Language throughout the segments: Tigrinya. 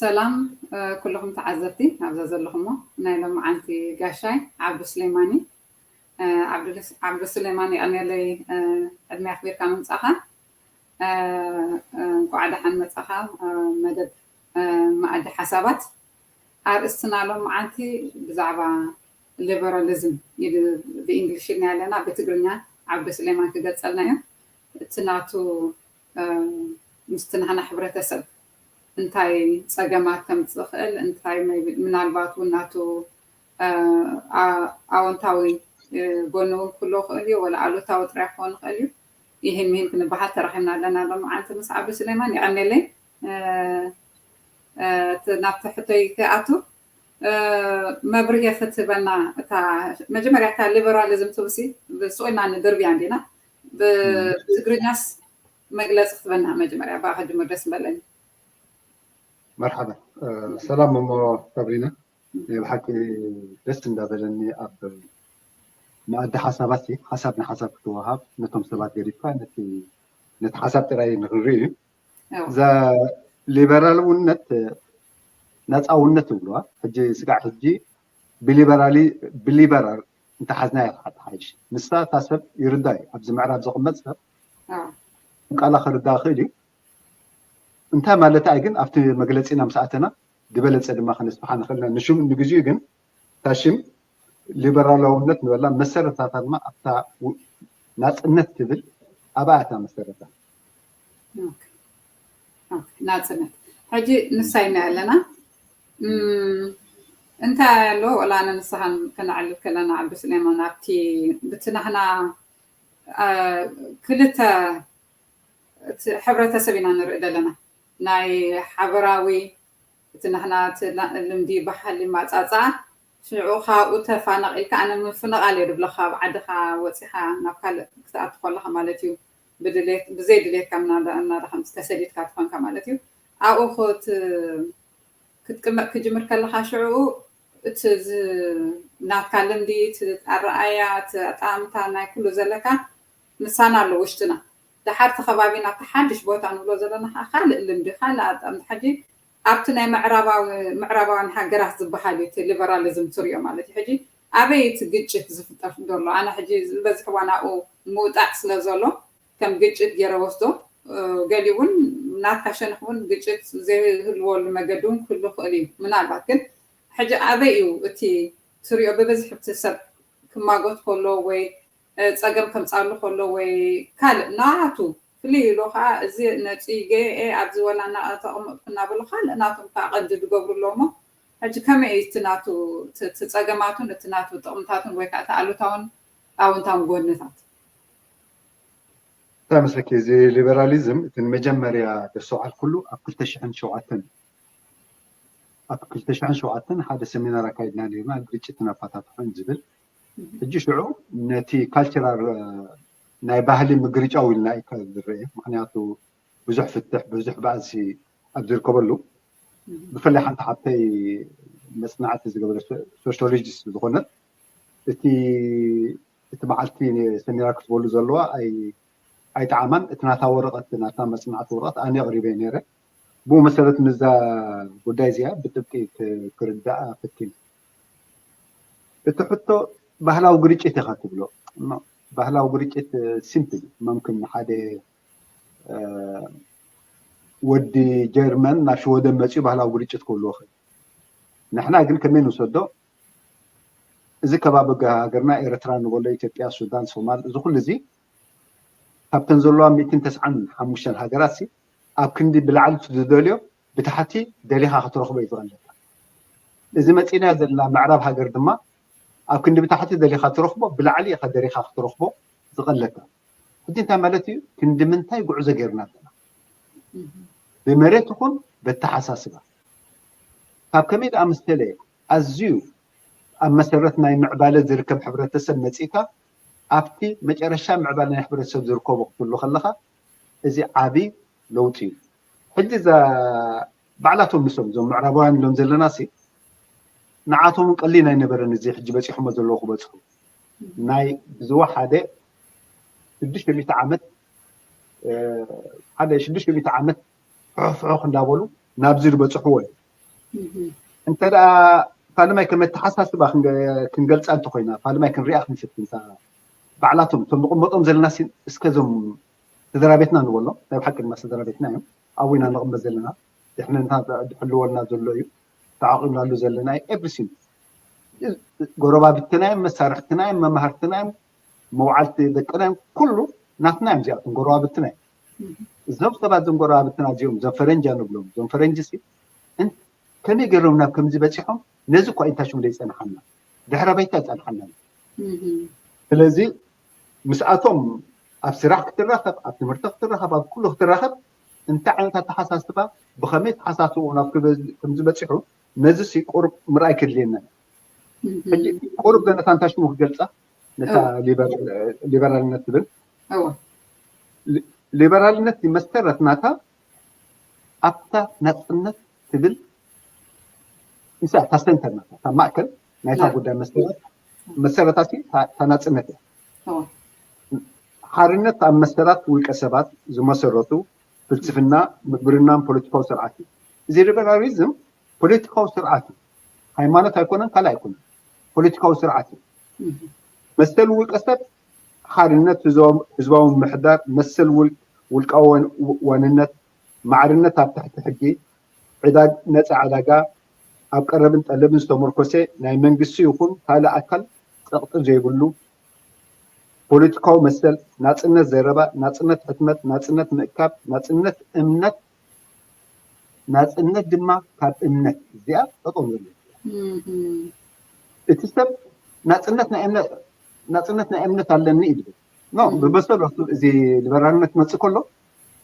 ሰላም ኩልኹም ተዓዘብቲ ኣብዛ ዘለኹሞ ናይ ሎምዓንቲ ጋሻይ ዓብዱ ስሌማኒ። ዓብዱ ስሌማኒ፣ የቐንየለይ ዕድመ ኣኽቢርካ ምምጻኻ። እንቋዕ ደሓን መጻኻ መደብ መኣዲ ሓሳባት። ኣርእስትና ሎምዓንቲ ብዛዕባ ሊበራሊዝም ኢሉ ብእንግሊሽ ኢልና ኣለና፣ ብትግርኛ ዓብዱ ስሌማን ክገልጸልና እዩ። እቲ ናቱ ምስቲ ናህና ሕብረተሰብ እንታይ ጸገማት ከምጽእ ይኽእል፣ እንታይ ምናልባት እውን ናቱ ኣወንታዊ ጎኒ እውን ክህልዎ ይኽእል እዩ፣ ወላ ኣሉታዊ ጥራይ ክኸውን ይኽእል እዩ። ይህን ምሂን ክንበሃል ተረኺብና ኣለና ሎምዓንቲ ምስ ዓብዱ ስሌማን። የቐንየለይ። ናብቲ ሕቶይ ክኣቱ፣ መብርሂ ክትህበና፣ እታ መጀመርያ እታ ሊበራሊዝም ትብሲ ብስቑ ኢልና ንድርብያ እንዲና፣ ብትግርኛስ መግለፂ ክትበና መጀመርያ ብኣ ክጅምር ደስ ምበለኒ። መርሓባ። ሰላም እሞ ሳብሪና፣ ናይ ብሓቂ ደስ እንዳበለኒ ኣብ መኣዲ ሓሳባት ሓሳብ ንሓሳብ ክትወሃብ፣ ነቶም ሰባት ገዲፍካ ነቲ ሓሳብ ጥራይ ንክንርኢ እዩ። እዛ ሊበራልውነት ናፃውነት ይብልዋ። ሕጂ ስጋዕ ሕጂ ብሊበራሊ ብሊበራል እንተሓዝና እያ ትሓይሽ። ንሳ እታ ሰብ ይርዳ እዩ፣ ኣብዚ ምዕራብ ዝቕመጥ ሰብ ቃላ ክርዳ ክእል እዩ። እንታይ ማለት ኣይ ግን ኣብቲ መግለፂና ምስ ኣተና ዝበለፀ ድማ ከነስፍሓ ንኽእል ኢና። ንሽም ንግዚኡ ግን እታ ሽም ሊበራላውነት ንበላ መሰረታታ ድማ ኣብታ ናፅነት ትብል ኣብኣ እታ መሰረታ ናፅነት። ሕጂ ንሳ ኢና ኣለና እንታይ ኣሎ ወላ ኣነ ንስኻን ከነዕልል ከለና ዓብዱ ስሌማን ኣብቲ ብቲ ናህና ክልተ ሕብረተሰብ ኢና ንርኢ ዘለና ናይ ሓበራዊ እቲ ናህና ልምዲ ባህሊ ማፃፃ ሽዑ ካብኡ ተፋነቕ ኢልካ ኣነ ምፍንቓል እየ ድብለካ ኣብ ዓድኻ ወፂኻ ናብ ካልእ ክትኣቱ ከለኻ ማለት እዩ። ብዘይ ድሌትካ እናዳ ከም ተሰዲድካ ትኾንካ ማለት እዩ። ኣብኡ ክትቅመጥ ክጅምር ከለኻ ሽዑ እቲ ናትካ ልምዲ፣ እቲ ኣረኣእያ፣ እቲ ኣጠማምታ ናይ ኩሉ ዘለካ ምሳና ኣሎ ውሽጥና። ደሓር እቲ ከባቢ ናብቲ ሓድሽ ቦታ ንብሎ ዘለና ከዓ ካልእ ልምዲ፣ ካልእ ኣጠማምታ። ሕጂ ኣብቲ ናይ ምዕራባዊ ምዕራባውያን ሃገራት ዝበሃል እዩ እቲ ሊበራሊዝም ትሪኦ ማለት እዩ። ሕጂ ኣበይ እቲ ግጭት ዝፍጠር ዘሎ? ኣነ ሕጂ ዝበዝሕ እዋን ኣብኡ ምውጣዕ ስለ ዘሎ ከም ግጭት ገይረ ወስዶ። ገሊኡ እውን ናትካ ሸነኽ እውን ግጭት ዘይህልወሉ መገዲ እውን ክህሉ ይኽእል እዩ። ምናልባት ግን ሕጂ ኣበይ እዩ እቲ ትሪኦ ብብዝሒ እቲ ሰብ ክማጎት ከሎ ወይ ፀገም ከምፃሉ ከሎ ወይ ካልእ ናቱ ፍልይ ኢሉ ከዓ እዚ ነፂ ገአ ኣብዚ ወላ ተቐመጥኩ እናበሉ ካልእ ናቶም ከዓ ቀንዲ ዝገብሩ ኣለዎ እሞ ሕጂ ከመይ እዩ እቲ ናቱ እቲ ፀገማቱን እቲ ናቱ ጥቕምታቱን ወይ ከዓ እቲ ኣሉታውን ኣውንታውን ጎንታት? እንታይ መስለኪ፣ እዚ ሊበራሊዝም እቲ ንመጀመርያ ዘስተውዓልኩሉ ኣብ ክልተ ሽሕን ሸውዓተን ኣብ ክልተ ሽሕን ሸውዓተን ሓደ ሰሚናር ኣካይድና ነርና፣ ግጭትን ኣፈታትሖን ዝብል። ሕጂ ሽዑ ነቲ ካልቸራል ናይ ባህሊ ምግርጫው ኢልና እዩ ዝረአ። ምክንያቱ ብዙሕ ፍትሕ ብዙሕ ባእሲ ኣብ ዝርከበሉ ብፍላይ ሓንቲ ሓብተይ መፅናዕቲ ዝገበረ ሶሲዮሎጂስት ዝኾነት እቲ እቲ መዓልቲ ሰሚናር ክትበሉ ዘለዋ ኣይጠዓማን። እቲ ናታ ወረቐት ናታ መፅናዕቲ ወረቐት ኣነ ኣቕሪበ ነይረ። ብኡ መሰረት ንዛ ጉዳይ እዚኣ ብጥብቂ ክርዳኣ ፈቲነ። እቲ ሕቶ ባህላዊ ግርጭት ኢኻ ትብሎ። ባህላዊ ግርጭት ሲምፕል መምክን ሓደ ወዲ ጀርመን ናብ ሽወደን መፅኡ ባህላዊ ግርጭት ክህልዎ ይኽእል። ንሕና ግን ከመይ ንውሰዶ? እዚ ከባቢ ሃገርና ኤርትራ ንበሎ፣ ኢትዮጵያ፣ ሱዳን፣ ሶማል፣ እዚ ኩሉ እዚ ካብተን ዘለዋ ሚእትን ተስዓን ሓሙሽተን ሃገራት ሲ ኣብ ክንዲ ብላዕሊ ዝደልዮ ብታሕቲ ደሊኻ ክትረኽቦ እዩ ዝቐለልካ። እዚ መፂናዮ ዘለና ምዕራብ ሃገር ድማ ኣብ ክንዲ ብታሕቲ ደሊኻ ትረኽቦ ብላዕሊ ኢኻ ደሊኻ ክትረኽቦ ዝቐለልካ። ሕጂ እንታይ ማለት እዩ? ክንዲ ምንታይ ጉዕዞ ገይርና ኣለና? ብመሬት ይኹን በተሓሳስባ ካብ ከመይ ደኣ ምስ ተለየ ኣዝዩ ኣብ መሰረት ናይ ምዕባለ ዝርከብ ሕብረተሰብ መፂእካ ኣብቲ መጨረሻ ምዕባለ ናይ ሕብረተሰብ ዝርከቦ ክትብሉ ከለኻ እዚ ዓብዪ ለውጢ እዩ። ሕጂ እዛ ባዕላቶም ንሶም እዞም ምዕራባውያን ኢሎም ዘለና ሲ ንዓቶም እውን ቀሊል ኣይነበረን እዚ ሕጂ በፂሖሞ ዘለዉ ክበፅሑ። ናይ ብዝወሓደ ሽዱሽተ ሚእቲ ዓመት ሓደ ሽዱሽተ ሚእቲ ዓመት ሕሕፍ እንዳበሉ ናብዚ ዝበፅሕዎ እዩ። እንተ ፋልማይ ከም ኣተሓሳስባ ክንገልፃ እንተኮይና ፋልማይ ክንሪኣ ክንፍትንሳ ባዕላቶም እቶም ንቕመጦም ዘለና እስከ ዞም ስድራ ቤትና ንበሎ ናይ ብሓቂ ድማ ስድራ ቤትና እዮም ኣብኡ ኢና ንቕመጥ ዘለና ድሕንና ድሕልወልና ዘሎ እዩ ተዓቂብናሉ ዘለና እዩ everything ጎረባብትና እዮም መሳርሕትና እዮም መማህርትና እዮም መውዓልቲ ደቅና እዮም ኩሉ ናትና እዮም እዚኣቶም ጎረባብትና እዮም እዞም ሰባት እዞም ጎረባብትና እዚኦም እዞም ፈረንጂ ንብሎም እዞም ፈረንጂ ከመይ ገይሮም ናብ ከምዚ በፂሖም ነዚ እኳ ኢንታ ሽሙ ዘይፀንሓና ድሕረ ባይታ ይፀንሓና ስለዚ ምስኣቶም ኣብ ስራሕ ክትራኸብ ኣብ ትምህርቲ ክትራኸብ ኣብ ኩሉ ክትራኸብ እንታይ ዓይነት ኣተሓሳስባ ብኸመይ ተሓሳስቦ ናብ ከምዚ በፂሑ ነዚ ቁሩብ ምርኣይ ከድልየና ሕጂ ቁሩብ ገለ ታንታ ሽሙ ክገልፃ ነታ ሊበራልነት ትብል ሊበራልነት መሰረት ናታ ኣብታ ናፅነት ትብል ንሳ እታ ሰንተር ናታ እታ ማእከል ናይታ ጉዳይ መሰረት መሰረታሲ እታ ናፅነት እያ ሓርነት ኣብ መሰላት ውልቀ ሰባት ዝመሰረቱ ፍልስፍና ምግብርናን ፖለቲካዊ ስርዓት እዩ እዚ ሊበራሊዝም ፖለቲካዊ ስርዓት እዩ ሃይማኖት ኣይኮነን ካልእ ኣይኮነን ፖለቲካዊ ስርዓት እዩ መሰል ውልቀ ሰብ ሓርነት ህዝባዊ ምሕዳር መሰል ውልቃዊ ዋንነት ማዕርነት ኣብ ትሕቲ ሕጊ ነፃ ዕዳጋ ኣብ ቀረብን ጠለብን ዝተመርኮሰ ናይ መንግስቲ ይኹን ካልእ ኣካል ፀቕጢ ዘይብሉ ፖለቲካዊ መሰል ናፅነት ዘረባ ናፅነት ሕትመት ናፅነት ምእካብ ናፅነት እምነት ናፅነት ድማ ካብ እምነት እዚኣ ጠጠው ንብል እቲ ሰብ ናፅነት ናይ እምነት ናፅነት ናይ እምነት ኣለኒ እዩ ዝብል ኖ ብመሰረቱ እዚ ሊበራልነት መፅእ ከሎ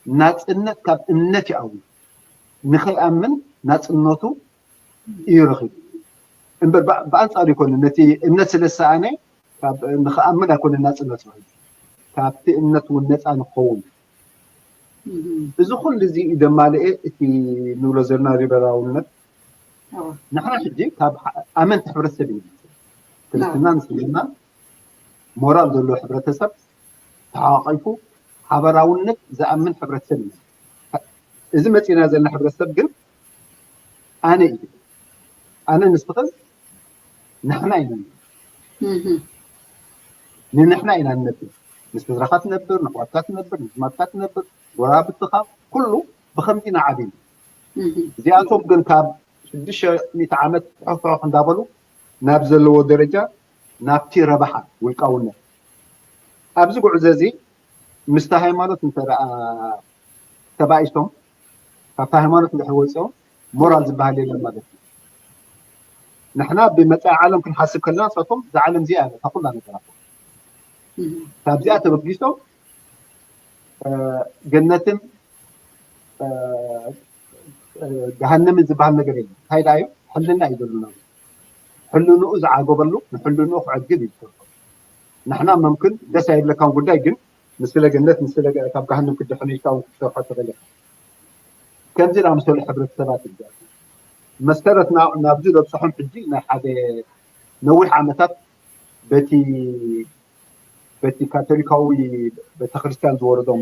ናፅነት ካብ እምነት ይኣዊ ንኸይኣምን ናፅነቱ እዩ ረኺቡ እምበር ብኣንፃሩ ይኮነ ነቲ እምነት ስለ ዝሰኣነ ንክኣምን ኣይኮነ ናፅነት ረኺቡ ካብቲ እምነት እውን ነፃ ንክኸውን እዚ ኩሉ እዚ እዩ ደማልኤ እቲ ንብሎ ዘለና ሊበራውነት ንሕና ሕጂ ካብ ኣመንቲ ሕብረተሰብ ኢና ክርስትና ምስልምና ሞራል ዘለዎ ሕብረተሰብ ተሓቋቂፉ ሓበራውነት ዝኣምን ሕብረተሰብ ኢና እዚ መፂና ዘለና ሕብረተሰብ ግን ኣነ እዩ ኣነ ንስኽን ንሕና ኢና ንንሕና ኢና ንነብር ምስ ስድራኻ ትነብር ንኣሕዋትካ ትነብር ንስማትካ ትነብር ጎረባብትኻ ኩሉ ብኸምዚ ኢና ዓብና እዚኣቶም ግን ካብ ሽዱሽተ ሚእቲ ዓመት ሕፍሕፍ እንዳበሉ ናብ ዘለዎ ደረጃ ናብቲ ረብሓ ውልቃውነት ኣብዚ ጉዕዞ እዚ ምስቲ ሃይማኖት እንተ ተባኢሶም ካብታ ሃይማኖት እንድሕር ወፂኦም ሞራል ዝበሃል የለን ማለት እዩ ንሕና ብመፃኢ ዓለም ክንሓስብ ከለና ንሳቶም እዛ ዓለም እዚኣ እያ ነታ ኩላ ነገራቶም ካብዚኣ ተበጊሶም ገነትን ገሃነምን ዝበሃል ነገር የለን እንታይ ደኣ እዩ ሕልና እዩ ዘሉና ሕልንኡ ዝዓገበሉ ንሕልንኡ ክዕግብ እዩ ዝሰርሖ ንሕና መምክን ደስ ኣይብለካን ጉዳይ ግን ንስለ ገነት ንስለ ካብ ገሃነም ክድሕኑ ኢልካ እውን ክትሰርሖ ትኽእል ኢኻ ከምዚ ዝኣመሰሉ ሕብረተሰባት እዩ መሰረት ናብዚ ዘብፅሖም ሕጂ ናይ ሓደ ነዊሕ ዓመታት በቲ በቲ ካቶሊካዊ ቤተክርስትያን ዝወረዶም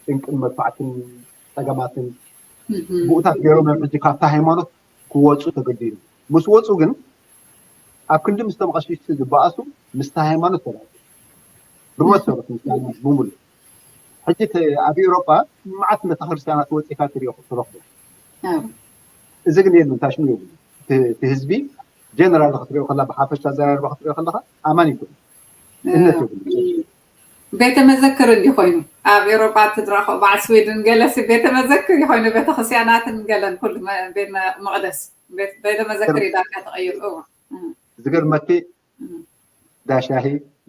ጥንቅን መጥፋዕትን ፀገማትን ብኡታት ገይሮም እዮም ሕጂ ካብቲ ሃይማኖት ክወፁ ተገዲዱ ምስ ወፁ ግን ኣብ ክንዲ ምስቶም ቀሽሽቲ ዝበኣሱ ምስቲ ሃይማኖት ተባሉ ብመሰረት ምስቲ ሃይማኖት ብምሉ ሕጂ ኣብ ኤውሮጳ መዓት ቤተክርስትያናት ወፂካ ትሪኦ ትረኽቦ እዚ ግን የብሉ ታሽሙ የብሉ እቲ ህዝቢ ጀነራል ክትሪኦ ከላ ብሓፈሻ ኣዘራርባ ክትሪኦ ከለካ ኣማን ይኮን እምነት የብሉ ቤተ መዘክር እንዲ ኮይኑ ኣብ ኤውሮጳ ትድረኸ በዓል ስዊድን ገለሲ ቤተ መዘክር ይኮይኑ ቤተክርስትያናትን ገለን ኩሉ ቤተ መቅደስ ቤተ መዘክር ይዳካ ተቀይሩ ዝገርመኪ ዳሻሂ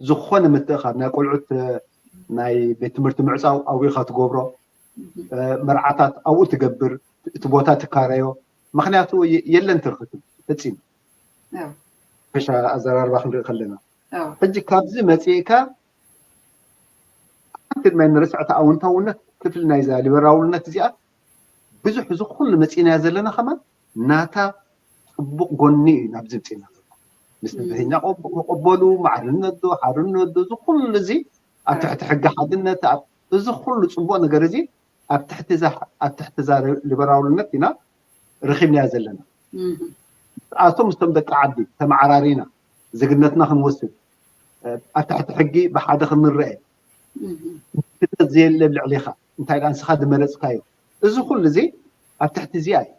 ዝኾነ ምትእኻብ ናይ ቆልዑት ናይ ቤት ትምህርቲ ምዕፃው ኣብኡ ኢኻ ትገብሮ መርዓታት ኣብኡ ትገብር እቲ ቦታ ትካረዮ ምክንያቱ የለን ትርክት ፈፂሙ ፈሻ ኣዘራርባ ክንርኢ ከለና ሕጂ ካብዚ መፂእካ ሓንቲ ድማ ንርስዕቲ ኣውንታውነት ክፍሊ ናይዛ ሊበራውነት እዚኣ ብዙሕ እዚ ኩሉ መፂእናያ ዘለና ከማን ናታ ፅቡቅ ጎኒ እዩ ናብዚ ምፂእና ዘሎ ንስደተኛ ክቕበሉ፣ ማዕርነት ዶ ሓርነት ዶ፣ እዚ ኩሉ እዚ ኣብ ትሕቲ ሕጊ ሓድነት፣ እዚ ኩሉ ፅቡቕ ነገር እዚ ኣብ ትሕቲ እዛ ሊበራልነት ኢና ረኺብናያ ዘለና። ኣቶም ምስቶም ደቂ ዓዲ ተመዓራሪና ዜግነትና ክንወስድ፣ ኣብ ትሕቲ ሕጊ ብሓደ ክንረአ፣ ክተት ዘየለ ኣብ ልዕሌኻ እንታይ ደኣ ንስኻ ዝመረፅካዮ፣ እዚ ኩሉ እዚ ኣብ ትሕቲ እዚኣ እዩ።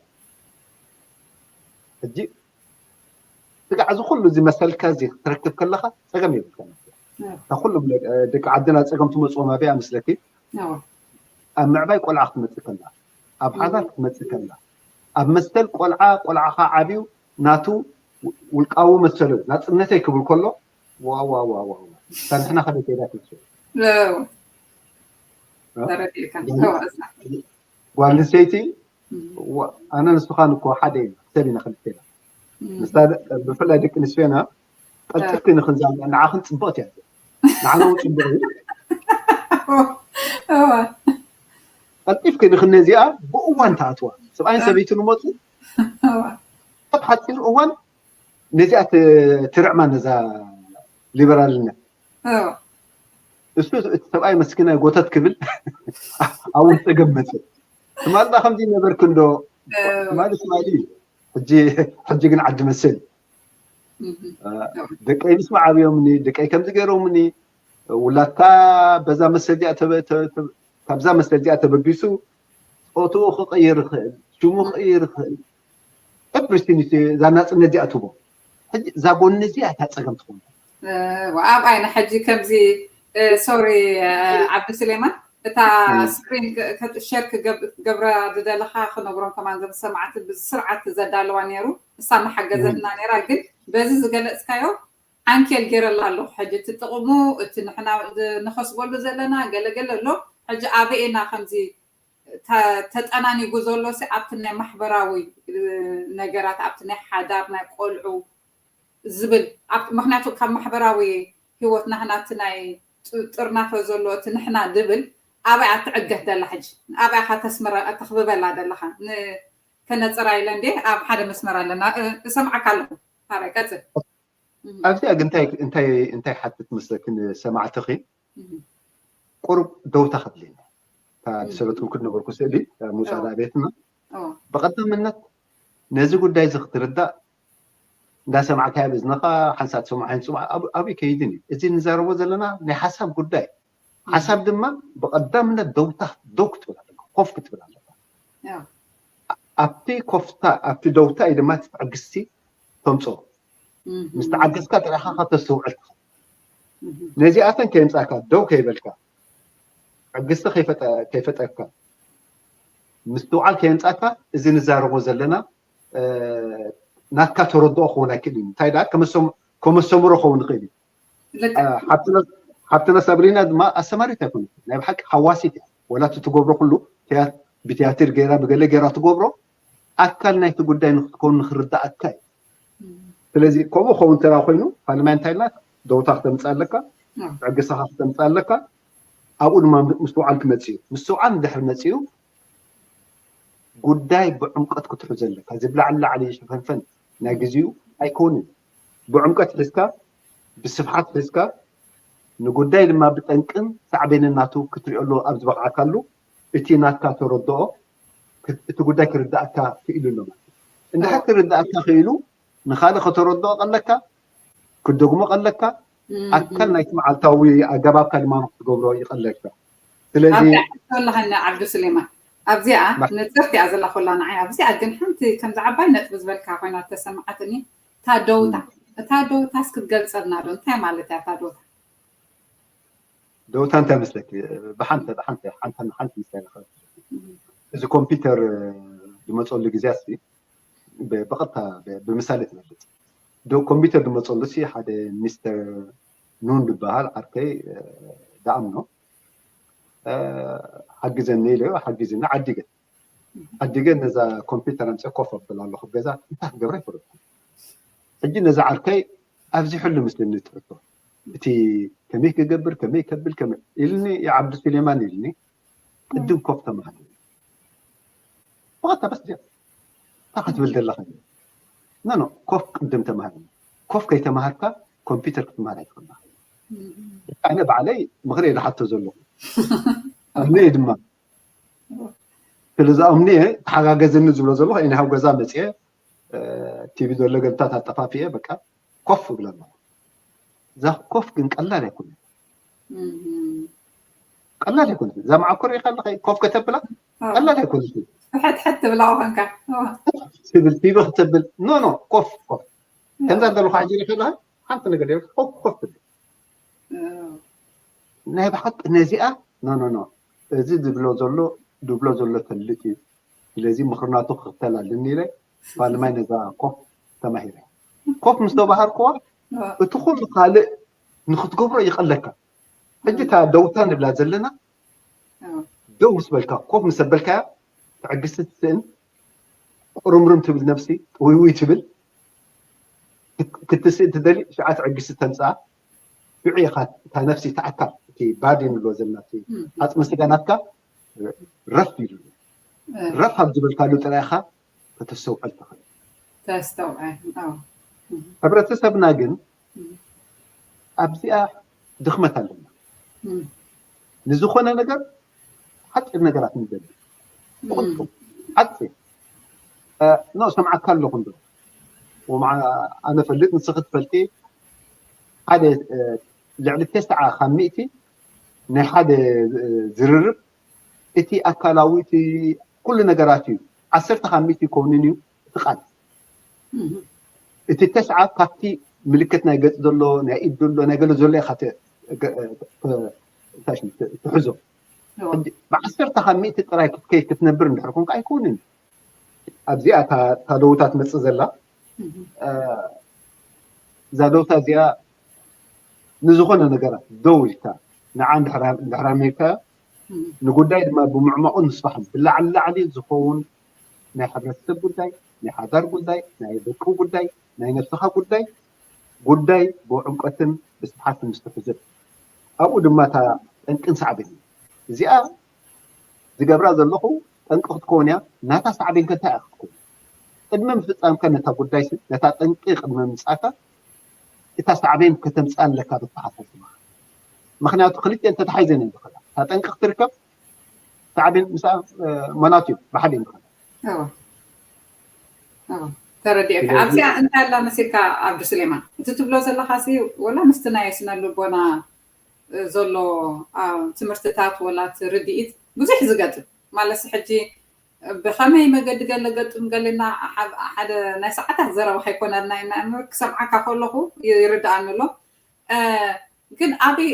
ሕጂ ስጋዕ እዚ ኩሉ እዚ መሰልካ እዚ ክትረክብ ከለኻ ፀገም የብልካ። እታ ኩሎም ደቂ ዓድና ፀገም ትመፅዎም ኣበይ መስለኪ? ኣብ ምዕባይ ቆልዓ ክትመፅእ ከላ፣ ኣብ ሓዳር ክትመፅእ ከላ፣ ኣብ መሰል ቆልዓ፣ ቆልዓኻ ዓብዩ ናቱ ውልቃዊ መሰሉ ናፅነተይ ክብል ከሎ ዋዋዋዋዋ ንሕና ከደት ዳ ትመስል ጓል ንሰይቲ ኣነ ንስኻን እኮ ሓደ ኢና፣ ሰብ ኢና ክልቴና። ብፍላይ ደቂ ኣንስትዮና ቀልጢፍኪ ንክንዛ ንዓኽን ፅብቕቲ እያ፣ ንዓና እውን ፅቡቕ እዩ። ቀልጢፍኪ ንክነዚኣ ብእዋን ተኣትዋ፣ ሰብኣይን ሰበይትን ይመፁ ኣብ ሓፂር እዋን ነዚኣ ትርዕማ ነዛ ሊበራልነት። እሱ እቲ ሰብኣይ መስኪናይ ጎተት ክብል ኣብኡ ፀገም መፅእ። ትማሊ ከምዚ ነበርክ እንዶ ትማሊ ትማሊ እዩ። ሕጂ ግን ዓዲ መሰል እዩ። ደቀይ ምስ ዓብዮምኒ፣ ደቀይ ከምዚ ገይሮምኒ፣ ውላድካ በዛ መሰል እዚኣ ተበ- ተ- ተ- ካብዛ መሰል እዚኣ ተበጊሱ ፆትኡ ክቕይር ይኽእል፣ ሽሙ ክቕይር ይኽእል። ኤቭሪቲንግ እዛ ናፅነት እዚኣ ትቦ። ሕጂ እዛ ጎኒ እዚኣ እታ ፀገም ትኾን። ኣብ ኣይነ ሕጂ ከምዚ ሶሪ ዓብዲ ስሌማን እታ ስክሪን ሸር ክገብራ ዝደለካ ክነግሮም ከማን ዘሰማዕቲ ብስርዓት ዘዳለዋ ነይሩ። እሳ መሓገዘትና ነይራ፣ ግን በዚ ዝገለፅካዮ ዓንኬል ገይረላ ኣለኹ። ሕጂ እቲ ጥቕሙ እቲ ንሕና ንኸስበሉ ዘለና ገለገለ ኣሎ። ሕጂ ኣበይ ኢና ከምዚ ተጠናኒጉ ዘሎ ሲ ኣብቲ ናይ ማሕበራዊ ነገራት ኣብቲ ናይ ሓዳር ናይ ቆልዑ ዝብል ምክንያቱ ካብ ማሕበራዊ ህይወት ናህና እቲ ናይ ጥርናፈ ዘሎ እቲ ንሕና ዝብል ኣበይ ኣትዕገት ደላ ሕጂ ኣበይ ኢኻ ተስምረ ተኽብበላ ደለኻ ንከነፅራ ኢለ እንዴ ኣብ ሓደ መስመር ኣለና እሰምዓካ ኣለኹ ታራይ ቀፅል ኣብዚኣ ግን እንታይ እንታይ እንታይ ሓትት መስለኪ ንሰማዕትኺ ቁሩብ ደውታ ከድልየና እታ ዝሰበትኩ ክነበርኩ ስእሊ ሙፃ ቤትና ብቐዳምነት ነዚ ጉዳይ እዚ ክትርዳእ እንዳሰማዕካዮ ብዝነኻ ሓንሳእ ትሰምዖ ኣይንፅማ ኣብኡ ከይድን እዩ እዚ ንዛረቦ ዘለና ናይ ሓሳብ ጉዳይ ሓሳብ ድማ ብቐዳምነት ደውታ ደው ክትብል ኣለካ ኮፍ ክትብል ኣለካ ኣብቲ ኮፍታ ኣብቲ ደውታ እዩ ድማ ትዕግስቲ ተምፅኦ ምስ ተዓገስካ ጥራይካ ካብ ተስተውዕል ትኽእል ነዚኣተን ከየምፃእካ ደው ከይበልካ ትዕግስቲ ከይፈጠርካ ምስትውዓል ከየምፃእካ እዚ ንዛረቦ ዘለና ናትካ ተረድኦ ክኸውን ኣይክእል እዩ እንታይ ደኣ ከመስተምሮ ክኸውን ይኽእል እዩ ሓብትና ሳብሪና ድማ ኣስተማሪት ኣይኮነት ናይ ብሓቂ ሓዋሲት እያ ወላ እቲ ትገብሮ ኩሉ ብትያትር ገይራ ብገለ ገይራ ትገብሮ ኣካል ናይቲ ጉዳይ ንክትከውን ንክርዳእካ እዩ ስለዚ ከምኡ ከውን እንተ ኮይኑ ፋልማይ እንታይ ኢልና ደውታ ክተምፅእ ኣለካ ዕግስኻ ክተምፅእ ኣለካ ኣብኡ ድማ ምስትውዓል ክመፅእ እዩ ምስትውዓል እንድሕር መፅኡ ጉዳይ ብዕምቀት ክትሕዞ ኣለካ ዝብላዕ ላዕሊ ሽፈንፈን ናይ ግዜኡ ኣይከውንን ብዕምቀት ሒዝካ ብስፍሓት ሒዝካ ንጉዳይ ድማ ብጠንቅን ሳዕቤንን ናቱ ክትሪኦ ኣለዎ ኣብ ዝበቕዓካሉ እቲ ናትካ ተረድኦ እቲ ጉዳይ ክርዳእካ ክኢሉ ኣሎ ማለት እንድሕር ክርዳእካ ክኢሉ ንኻልእ ከተረድኦ ከለካ ክደግሞ ከለካ ኣካል ናይቲ መዓልታዊ ኣገባብካ ድማ ክትገብሮ ይቐለልካ ስለዚ ኣለኻኒ ዓብዱ ስሌማን ኣብዚኣ ንፅርቲ እያ ዘላ ኮላ ንዓይ ኣብዚኣ ግን ሓንቲ ከምዚ ዓባይ ነጥቢ ዝበልካ ኮይና ተሰማዓትኒ እታ ደውታ እታ ደውታስ ክትገልፀልና ዶ እንታይ ማለት እያ እታ ደውታ ደውታ እንታይ መስለኪ ብሓንቲ ሓንቲ ሓንቲ ሓንቲ ምሳሌ እዚ ኮምፒውተር ዝመፀሉ ግዜ ሲ ብቐጥታ ብምሳሌ ትገልፅ ኮምፒውተር ዝመፀሉ ሲ ሓደ ሚስተር ኑን ዝበሃል ዓርከይ ደኣምኖ ሓግዘኒ ኢለ ሓጊዝኒ ዓዲገ ዓዲገ ነዛ ኮምፒውተር ኣምፀ ኮፍ ኣብል ኣለኹ ገዛ እንታይ ክገብረ ይፈለጥኩ ሕጂ ነዛ ዓርከይ ኣብዚ ሕሉ ምስልኒ ትሕቶ እቲ ከመይ ክገብር ከመይ ከብል ከመይ ኢልኒ የዓብዱ ሱሌማን ኢልኒ ቅድም ኮፍ ተማሃር ብቐጥታ በስ ዚኣ እንታይ ክትብል ዘለኻ ኖ ኖ ኮፍ ቅድም ተማሃር ኮፍ ከይተማሃርካ ኮምፒውተር ክትመሃር ኣይትኽእልን። ኣነ ባዕለይ ምኽሪ እየ ዝሓቶ ዘለኹ። ኣምነ እየ ድማ። ስለዚ ኣምነ እየ፣ ተሓጋገዝኒ ዝብሎ ዘለኹ፣ እኔ ሃው ገዛ መፅየ፣ እ፣ ቲቪ ዘሎ ገብታት ኣጠፋፊኤ፣ በቃ ኮፍ እብል ኣለኹ። እዛ ኮፍ ግን ቀላል ኣይኮነትን። እም። ቀላል ኣይኮነትን። እዛ መዓኮር ኢኻ ኣለኻ፣ ኮፍ ከተብላ ኣዎ። ቀላል ኣይኮነትን። ሕት ሕት ትብላ ኮንካ። ኣዎ። ትብል፣ ቲቪ ክትብል፣ ኖ፣ ኖ፣ ኮፍ፣ ኮፍ። ከምዛ ዘለኹ ሕጂ ሪኢኻ ኣለኻ፣ ሓንቲ ነገር የብልካ፣ ኮፍ፣ ኮፍ ትብል። ኣዎ። ናይ ብሓቂ ነዚኣ፣ ኖ፣ ኖ፣ ኖ፣ እዚ ዝብሎ ዘሎ፣ ዝብሎ ዘሎ ፈልጥ እዩ። ስለዚ ምኽርናቱ ክኽተል ኣለኒ ኢለ፣ ባልማይ ነዛ ኮፍ ተማሂረ። ኮፍ ምስ ተባሃርኩዋ፣ ኣዎ። እቲ ኩሉ ካልእ ንክትገብሮ ይቐለካ። ሕጂ ኣዎ። እታ ደውታ ንብላ ዘለና፣ ኣዎ። ደው ምስ በልካ፣ ኮፍ ምስ ኣበልካያ፣ ትዕግስቲ ትስእን፣ ቁርምርም ትብል ነብሲ፣ ውይ ውይ ትብል፣ ክት-፣ ክትስእን ትደሊ፣ ሽዓ ትዕግስቲ ተምጽኣ፣ ሽዑ ኢኻ እታ ነፍሲ፣ እታ ኣካል፣ እቲ ባዲ ንብሎ ዘለና፣ እቲ እም። ዓጽሚ ስጋ ናትካ ረፍ ኢሉ። እ። ረፍ ኣብ ዝበልካሉ ጥራይ ኢኻ ከተስተውዕል ትኽእል። ተስተውዕል፣ ኣዎ። እም። ሕብረተሰብና ግን እም። ኣብዚኣ ድኽመት ኣለና። እም። ንዝኾነ ነገር ሓፂር ነገራት ንደሊ። እም። ሓፂር። እ፣ ኖ፣ ሰምዓካ ኣለኹ እንዶ። ወመዓ-፣ ኣነ ፈልጥ፣ ንስኺ ትፈልጢ፣ ሓደ፣ እ፣ ልዕሊ ተስዓ ካብ ሚእቲ ናይ ሓደ፣ እ፣ ዝርርብ እቲ ኣካላዊ፣ እቲ ኩሉ ነገራት እዩ። ዓሰርተ ካብ ሚእቲ ይከውንን እዩ እቲ ቃል። እም። እቲ ተስዓ ካብቲ ምልክት ናይ ገጽ ዘሎ፣ ናይ ኢድ ዘሎ፣ ናይ ገለ ዘሎ ኢኻ ተ-፣ ገ-፣ ተ-፣ እንታይ ሽሙ፣ ተ-፣ ትሕዞ። እዎ። ሕጂ ብዓሰርተ ካብ ሚእቲ ጥራይ ክትከይድ ክትነብር እንድሕር ኮንካ ኣይከውንን። ኣብዚኣ እታ፣ እታ ደውታ ትመጽእ ዘላ፣ እም። እ፣ እዛ ደውታ እዚኣ ንዝኾነ ነገራት ደው ኢልካ ንዓ እንድሕር፣ እንድሕር ኣሚርካዮ፣ እም። ንጉዳይ ድማ ብምዕማቑን ምስፋሕን ብላዕሊ ላዕሊ ዝኸውን ናይ ሕብረተሰብ ጉዳይ፣ ናይ ሓዳር ጉዳይ፣ ናይ ደቁ ጉዳይ፣ ናይ ነብስኻ ጉዳይ፣ ጉዳይ ብዕምቀትን ብስፍሓትን ምስ ትሕዞ፣ ኣብኡ ድማ እታ ጠንቅን ሳዕቤንን። እዚኣ ዝገብራ ዘለኹ ጠንቂ ክትከውን እያ። ናታ ሳዕቤን ከ እንታይ እያ ክትከውን? ቅድሚ ምፍጻምካ ነታ ጉዳይ ሲ፣ ነታ ጠንቂ ቅድሚ ምምጻእካ፣ እታ ሳዕቤን ከተምጽኣ ኣለካ ብኣተሓሳስባኻ። ምኽንያቱ ክልቲኤን ተታሒዘን እየን ዝኸዳ። እታ ጠንቂ ክትርከብ፣ ሳዕቤን ምስኣ፣ እ፣ መናቱ እዩ፣ ብሓደ እየን ዝኸዳ። ኣዎ። ኣዎ። ተረዲኤካ። ስለዚ ኣብዚኣ እንታይ ኣላ መሲልካ፣ ዓብዱ ስሌማን? እቲ ትብሎ ዘለኻ ሲ፣ ወላ ምስቲ ናይ ስነ ልቦና፣ እ፣ ዘሎ፣ ኣ፣ ትምህርትታት ወላ እቲ ርድኢት ብዙሕ ዝገጥም። ማለት ሲ፣ ሕጂ ብኸመይ መገዲ ገለ ገጥም ገለና፣ ሓ-፣ ሓደ ናይ ሰዓታት ዘረባ ከይኮነልና ኢና እምበር፣ ክሰምዓካ ከለኹ ይ-፣ ይርድኣኒ ኣሎ። እ፣ ግን ኣበይ፣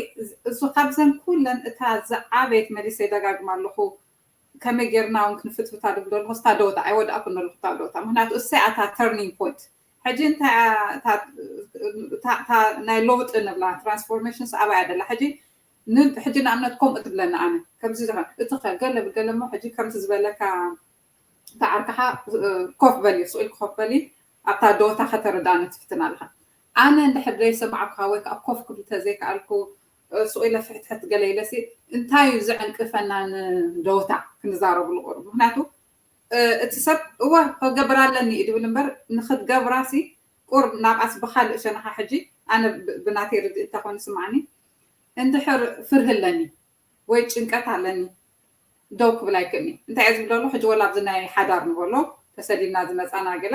እዚ ካብዘን ኩለን እታ ዝዓበየት፣ መሊሰ ይደጋግማ ኣለኹ፣ ከመይ ጌርና እውን ክንፍትፍታ ድብል ዘለኹ፣ ስታ ደወታ፣ ኣይወዳእኩን ዘለኹ እታ ደወታ። ምኽንያቱ እሰይ ኣታ ተርኒንግ ፖይንት። ሕጂ እንታይ እያ እታ፣ እታ፣ እታ ናይ ለውጢ ንብላ፣ ትራንስፎርሜሽንስ ኣበይ እያ ደላ? ሕጂ ን-፣ ሕጂ ንኣብነት ከምኡ ትብለኒ ኣነ፣ ከምዚ ዝኾነ፣ እቲ ኸ ገለ ብገለ እሞ ሕጂ ከምቲ ዝበለካ፣ እታ ዓርክኻ፣ እ፣ ኮፍ በሊ፣ ስቕ ኢልኪ ኮፍ በሊ፣ ኣብታ ደወታ ከተረድኣኒ ትፍትን ኣለኻ። ኣነ እንድሕር ዘይሰማዕኩኻ ወይ ከዓ ኮፍ ክብል ተዘይከኣልኩ፣ እ፣ ስቕ ኢለ ፍሕትሕት ገለ ኢለሲ፣ እንታይ እዩ ዘዕንቅፈና ንደወታ ክንዛረብሉ ቁሩብ? ምኽንያቱ፣ እ፣ እቲ ሰብ፣ እወ፣ ክገብር ኣለኒ እዩ ድብል እምበር፣ ንኽትገብራሲ ቁሩብ ናብኣስ ብኻልእ ሸነኻ ሕጂ፣ ኣነ ብ-፣ ብናተይ ርድኢት እንተኾይኑ ስምዓኒ፣ እንድሕር ፍርሂ ኣለኒ ወይ ጭንቀት ኣለኒ፣ ደው ክብል ኣይክእልኒ። እንታይ እየ ዝብል ዘሎ? ሕጂ ወላ ኣብዚ ናይ ሓዳር ንበሎ ተሰዲድና ዝመፃና ገለ፣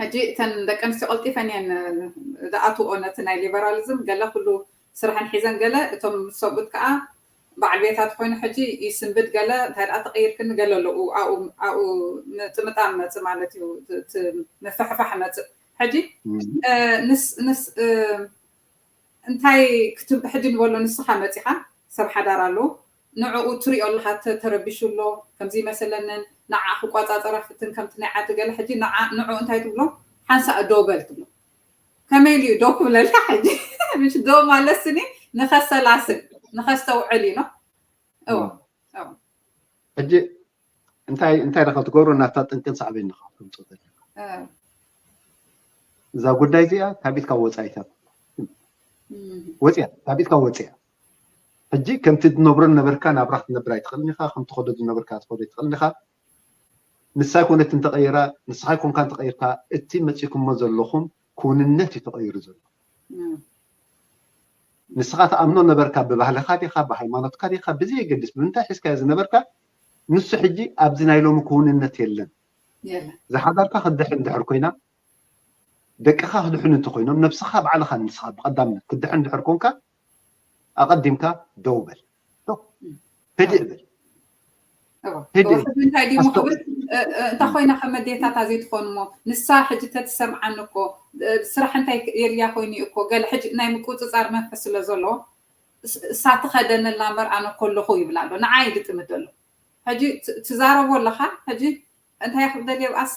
ሕጂ እተን ደቂ ኣንስትዮ ቀልጢፈን እየን ዝኣትውኦ ነቲ ናይ ሊበራሊዝም፣ ገለ ኩሉ ስራሕን ሒዘን፣ ገለ እቶም ሰብኡት ከዓ በዓል ቤታት ኮይኑ ሕጂ ይስንብድ፣ ገለ እንታይ ደኣ ተቐይርክኒ፣ ገለ ኣለዉ ኣብኡ፣ ኣብኡ ምጥምጣም መጽእ ማለት እዩ፣ እቲ ምፍሕፋሕ መጽእ። ሕጂ፣ እም። እ፣ ንስ-፣ ንስ-፣ እ፣ እንታይ ክትብ-፣ ሕጂ ንበሎ ንስኻ መጺኻ ሰብ ሓዳር ኣሎ፣ ንዕኡ ትሪኦ ኣለኻ፣ ተ-፣ ተረቢሹ ኣሎ፣ ከምዚ ይመስለንን፣ ንዓ ክቆጻጸራ ፍትን፣ ከምቲ ናይ ዓዲ ገለ፣ ሕጂ ንዓ-፣ ንዕኡ እንታይ ትብሎ? ሓንሳእ ደው በል ትብሎ። ከመይ ኢሉ እዩ ደው ክብለልካ? ሕጂ ምሽ ደው ማለት ስኒ ንኸሰላስል፣ ንኸስተውዕል እዩ፣ ኖ? እዎ፣ እም። እዎ። ሕጂ እንታይ፣ እንታይ ኢኻ ትገብሮ? ናብታ ጥንቅን ሳዕቤን ኢኻ ተምጽኦ ዘለኻ። እ። እዛ ጉዳይ እዚኣ ካብ ኢድካ ወጻኢታት እም። ወጺኣ፣ ካብ ኢድካ ወጺኣ። ሕጂ ከምቲ ትነብሮ ዝነበርካ ናብራ ክትነብር ኣይትኽእልን ኢኻ፣ ከምቲ ትኸዶ ዝነበርካ ክትኸዶ ኣይትኽእልን ኢኻ። ንሳ ኣይኮነትን ተቐይራ፣ ንስኻ ኣይኮንካን ተቐይርካ፣ እቲ መጺእኩሞ ዘለኹም ክውንነት እዩ ተቐይሩ ዘሎ። ንስኻ ትኣምኖ ነበርካ፣ ብባህልኻ ዲኻ፣ ብሃይማኖትካ ዲኻ፣ ብዘየገድስ ብምንታይ ሒዝካዮ ዝነበርካ፣ ንሱ ሕጂ ኣብዚ ናይ ሎሚ ክውንነት የለን። ዝሓዳርካ ክድሕን እንድሕር ኮይና፣ ደቅኻ ክድሕኑ እንተኮይኖም፣ ነብስኻ ባዕልኻ ንስኻ ብቐዳምነት ክድሕን እንድሕር ኮንካ፣ ኣቐዲምካ ደው በል። ህድእ በል። እንታይ ድዩ ክብል? እንታይ ኮይና ከም ኣዴታት ኣዘይትኾኑ እሞ፣ ንሳ ሕጂ ተትሰምዓኒ እኮ፣ ስራሕ እንታይ የድልያ ኮይኑ እኮ፣ ገለ ሕጂ ናይ ምቁፅፃር መንፈስ ስለ ዘሎ፣ እሳ ትኸደነላ እምበር ኣነ ኮለኹ ይብላ ኣሎ። ንዓይ ድጥምት ዘሎ። ሕጂ ትዛረቦ ኣለኻ። ሕጂ እንታይ ክብደል የብኣስ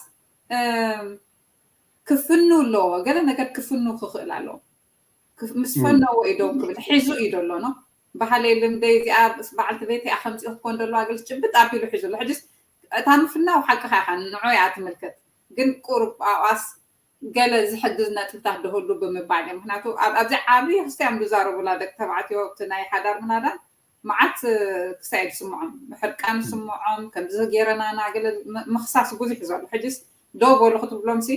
ክፍኑ ኣለዎ። ገለ ነገር ክፍኑ ክኽእል ኣለዎ። ምስ ፈነዎ እዩ ደው ክብል፣ ሒዙ እዩ ደሎ ነው። ባህለይ ልምደይ እዚኣ በዓልቲ ቤት እያ ከምፂኡ ክኮን ደለዋ፣ ግልስ ጭብጥ ኣቢሉ ሒዙ ኣሎ። ሕጅስ እታ ምፍናው ሓቅኻ ኢኻ፣ ንዑ እያ ትምልከት። ግን ቁሩብ ኣብኣስ ገለ ዝሕግዝ ነጥብታት ደህሉ ብምባል እዮም። ምክንያቱ ኣብዚ ዓብዪ ክስቲያም ዝዛረቡላ ደቂ ተባዕትዮ፣ እቲ ናይ ሓዳር ምናዳን መዓት ክሳይ ዝስምዖም፣ ሕርቃን ዝስምዖም፣ ከምዚ ገይረናና፣ ገለ ምክሳስ ብዙሕ ዘሎ። ሕጅስ ደው በሉ ክትብሎም ሲ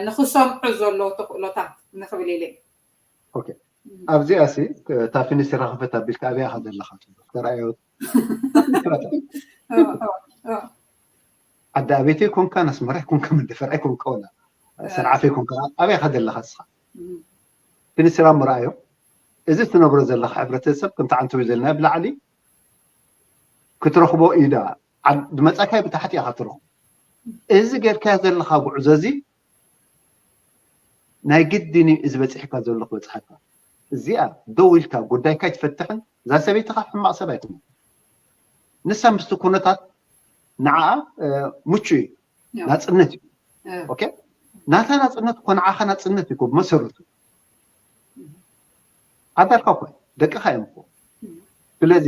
ንክሰምዑ ዘለዎ ተኽእሎታት ንክብል ኢለ። ኣብዚኣ ሲ እታ ፊኒስትራ ክፈት ኣቢልካ ኣበይ ኢኻ ዘለኻ? ተረኣዮ። ዓዲ ኣቤት ኣይኮንካ፣ ኣስመራ ኣይኮንካ፣ መንደፈር ኣይኮንካ፣ ወላ ሰንዓፈ ኣይኮንካ፣ ኣበይ ኢኻ ዘለኻ ንስኻ? ፊኒስትራ ምርኣዮ። እዚ ትነብሮ ዘለኻ ሕብረተሰብ ከምቲ ዓንተዊ ዘለና ብላዕሊ ክትረኽቦ እዩ ዳ ዝመጻካ ብታሕቲ ኢኻ ትረኽቦ። እዚ ጌርካዮ ዘለኻ ጉዕዞ እዚ ናይ ግድን እዩ እዚ በጺሕካ ዘሎ ክበጽሓካ። እዚኣ ደው ኢልካ ጉዳይካ ኣይትፈትሕን፣ እዛ ሰበይትኻ ሕማቕ ሰብ ኣይኮነን። ንሳ ምስቲ ኩነታት ንዓኣ ምቹ እዩ፣ ናጽነት እዩ። ኦኬ፣ ናታ ናጽነት እኮ ንዓኻ ናጽነት እዩ እኮ ብመሰረቱ። ሓዳርካ እኮ ደቅኻ እዮም እኮ። ስለዚ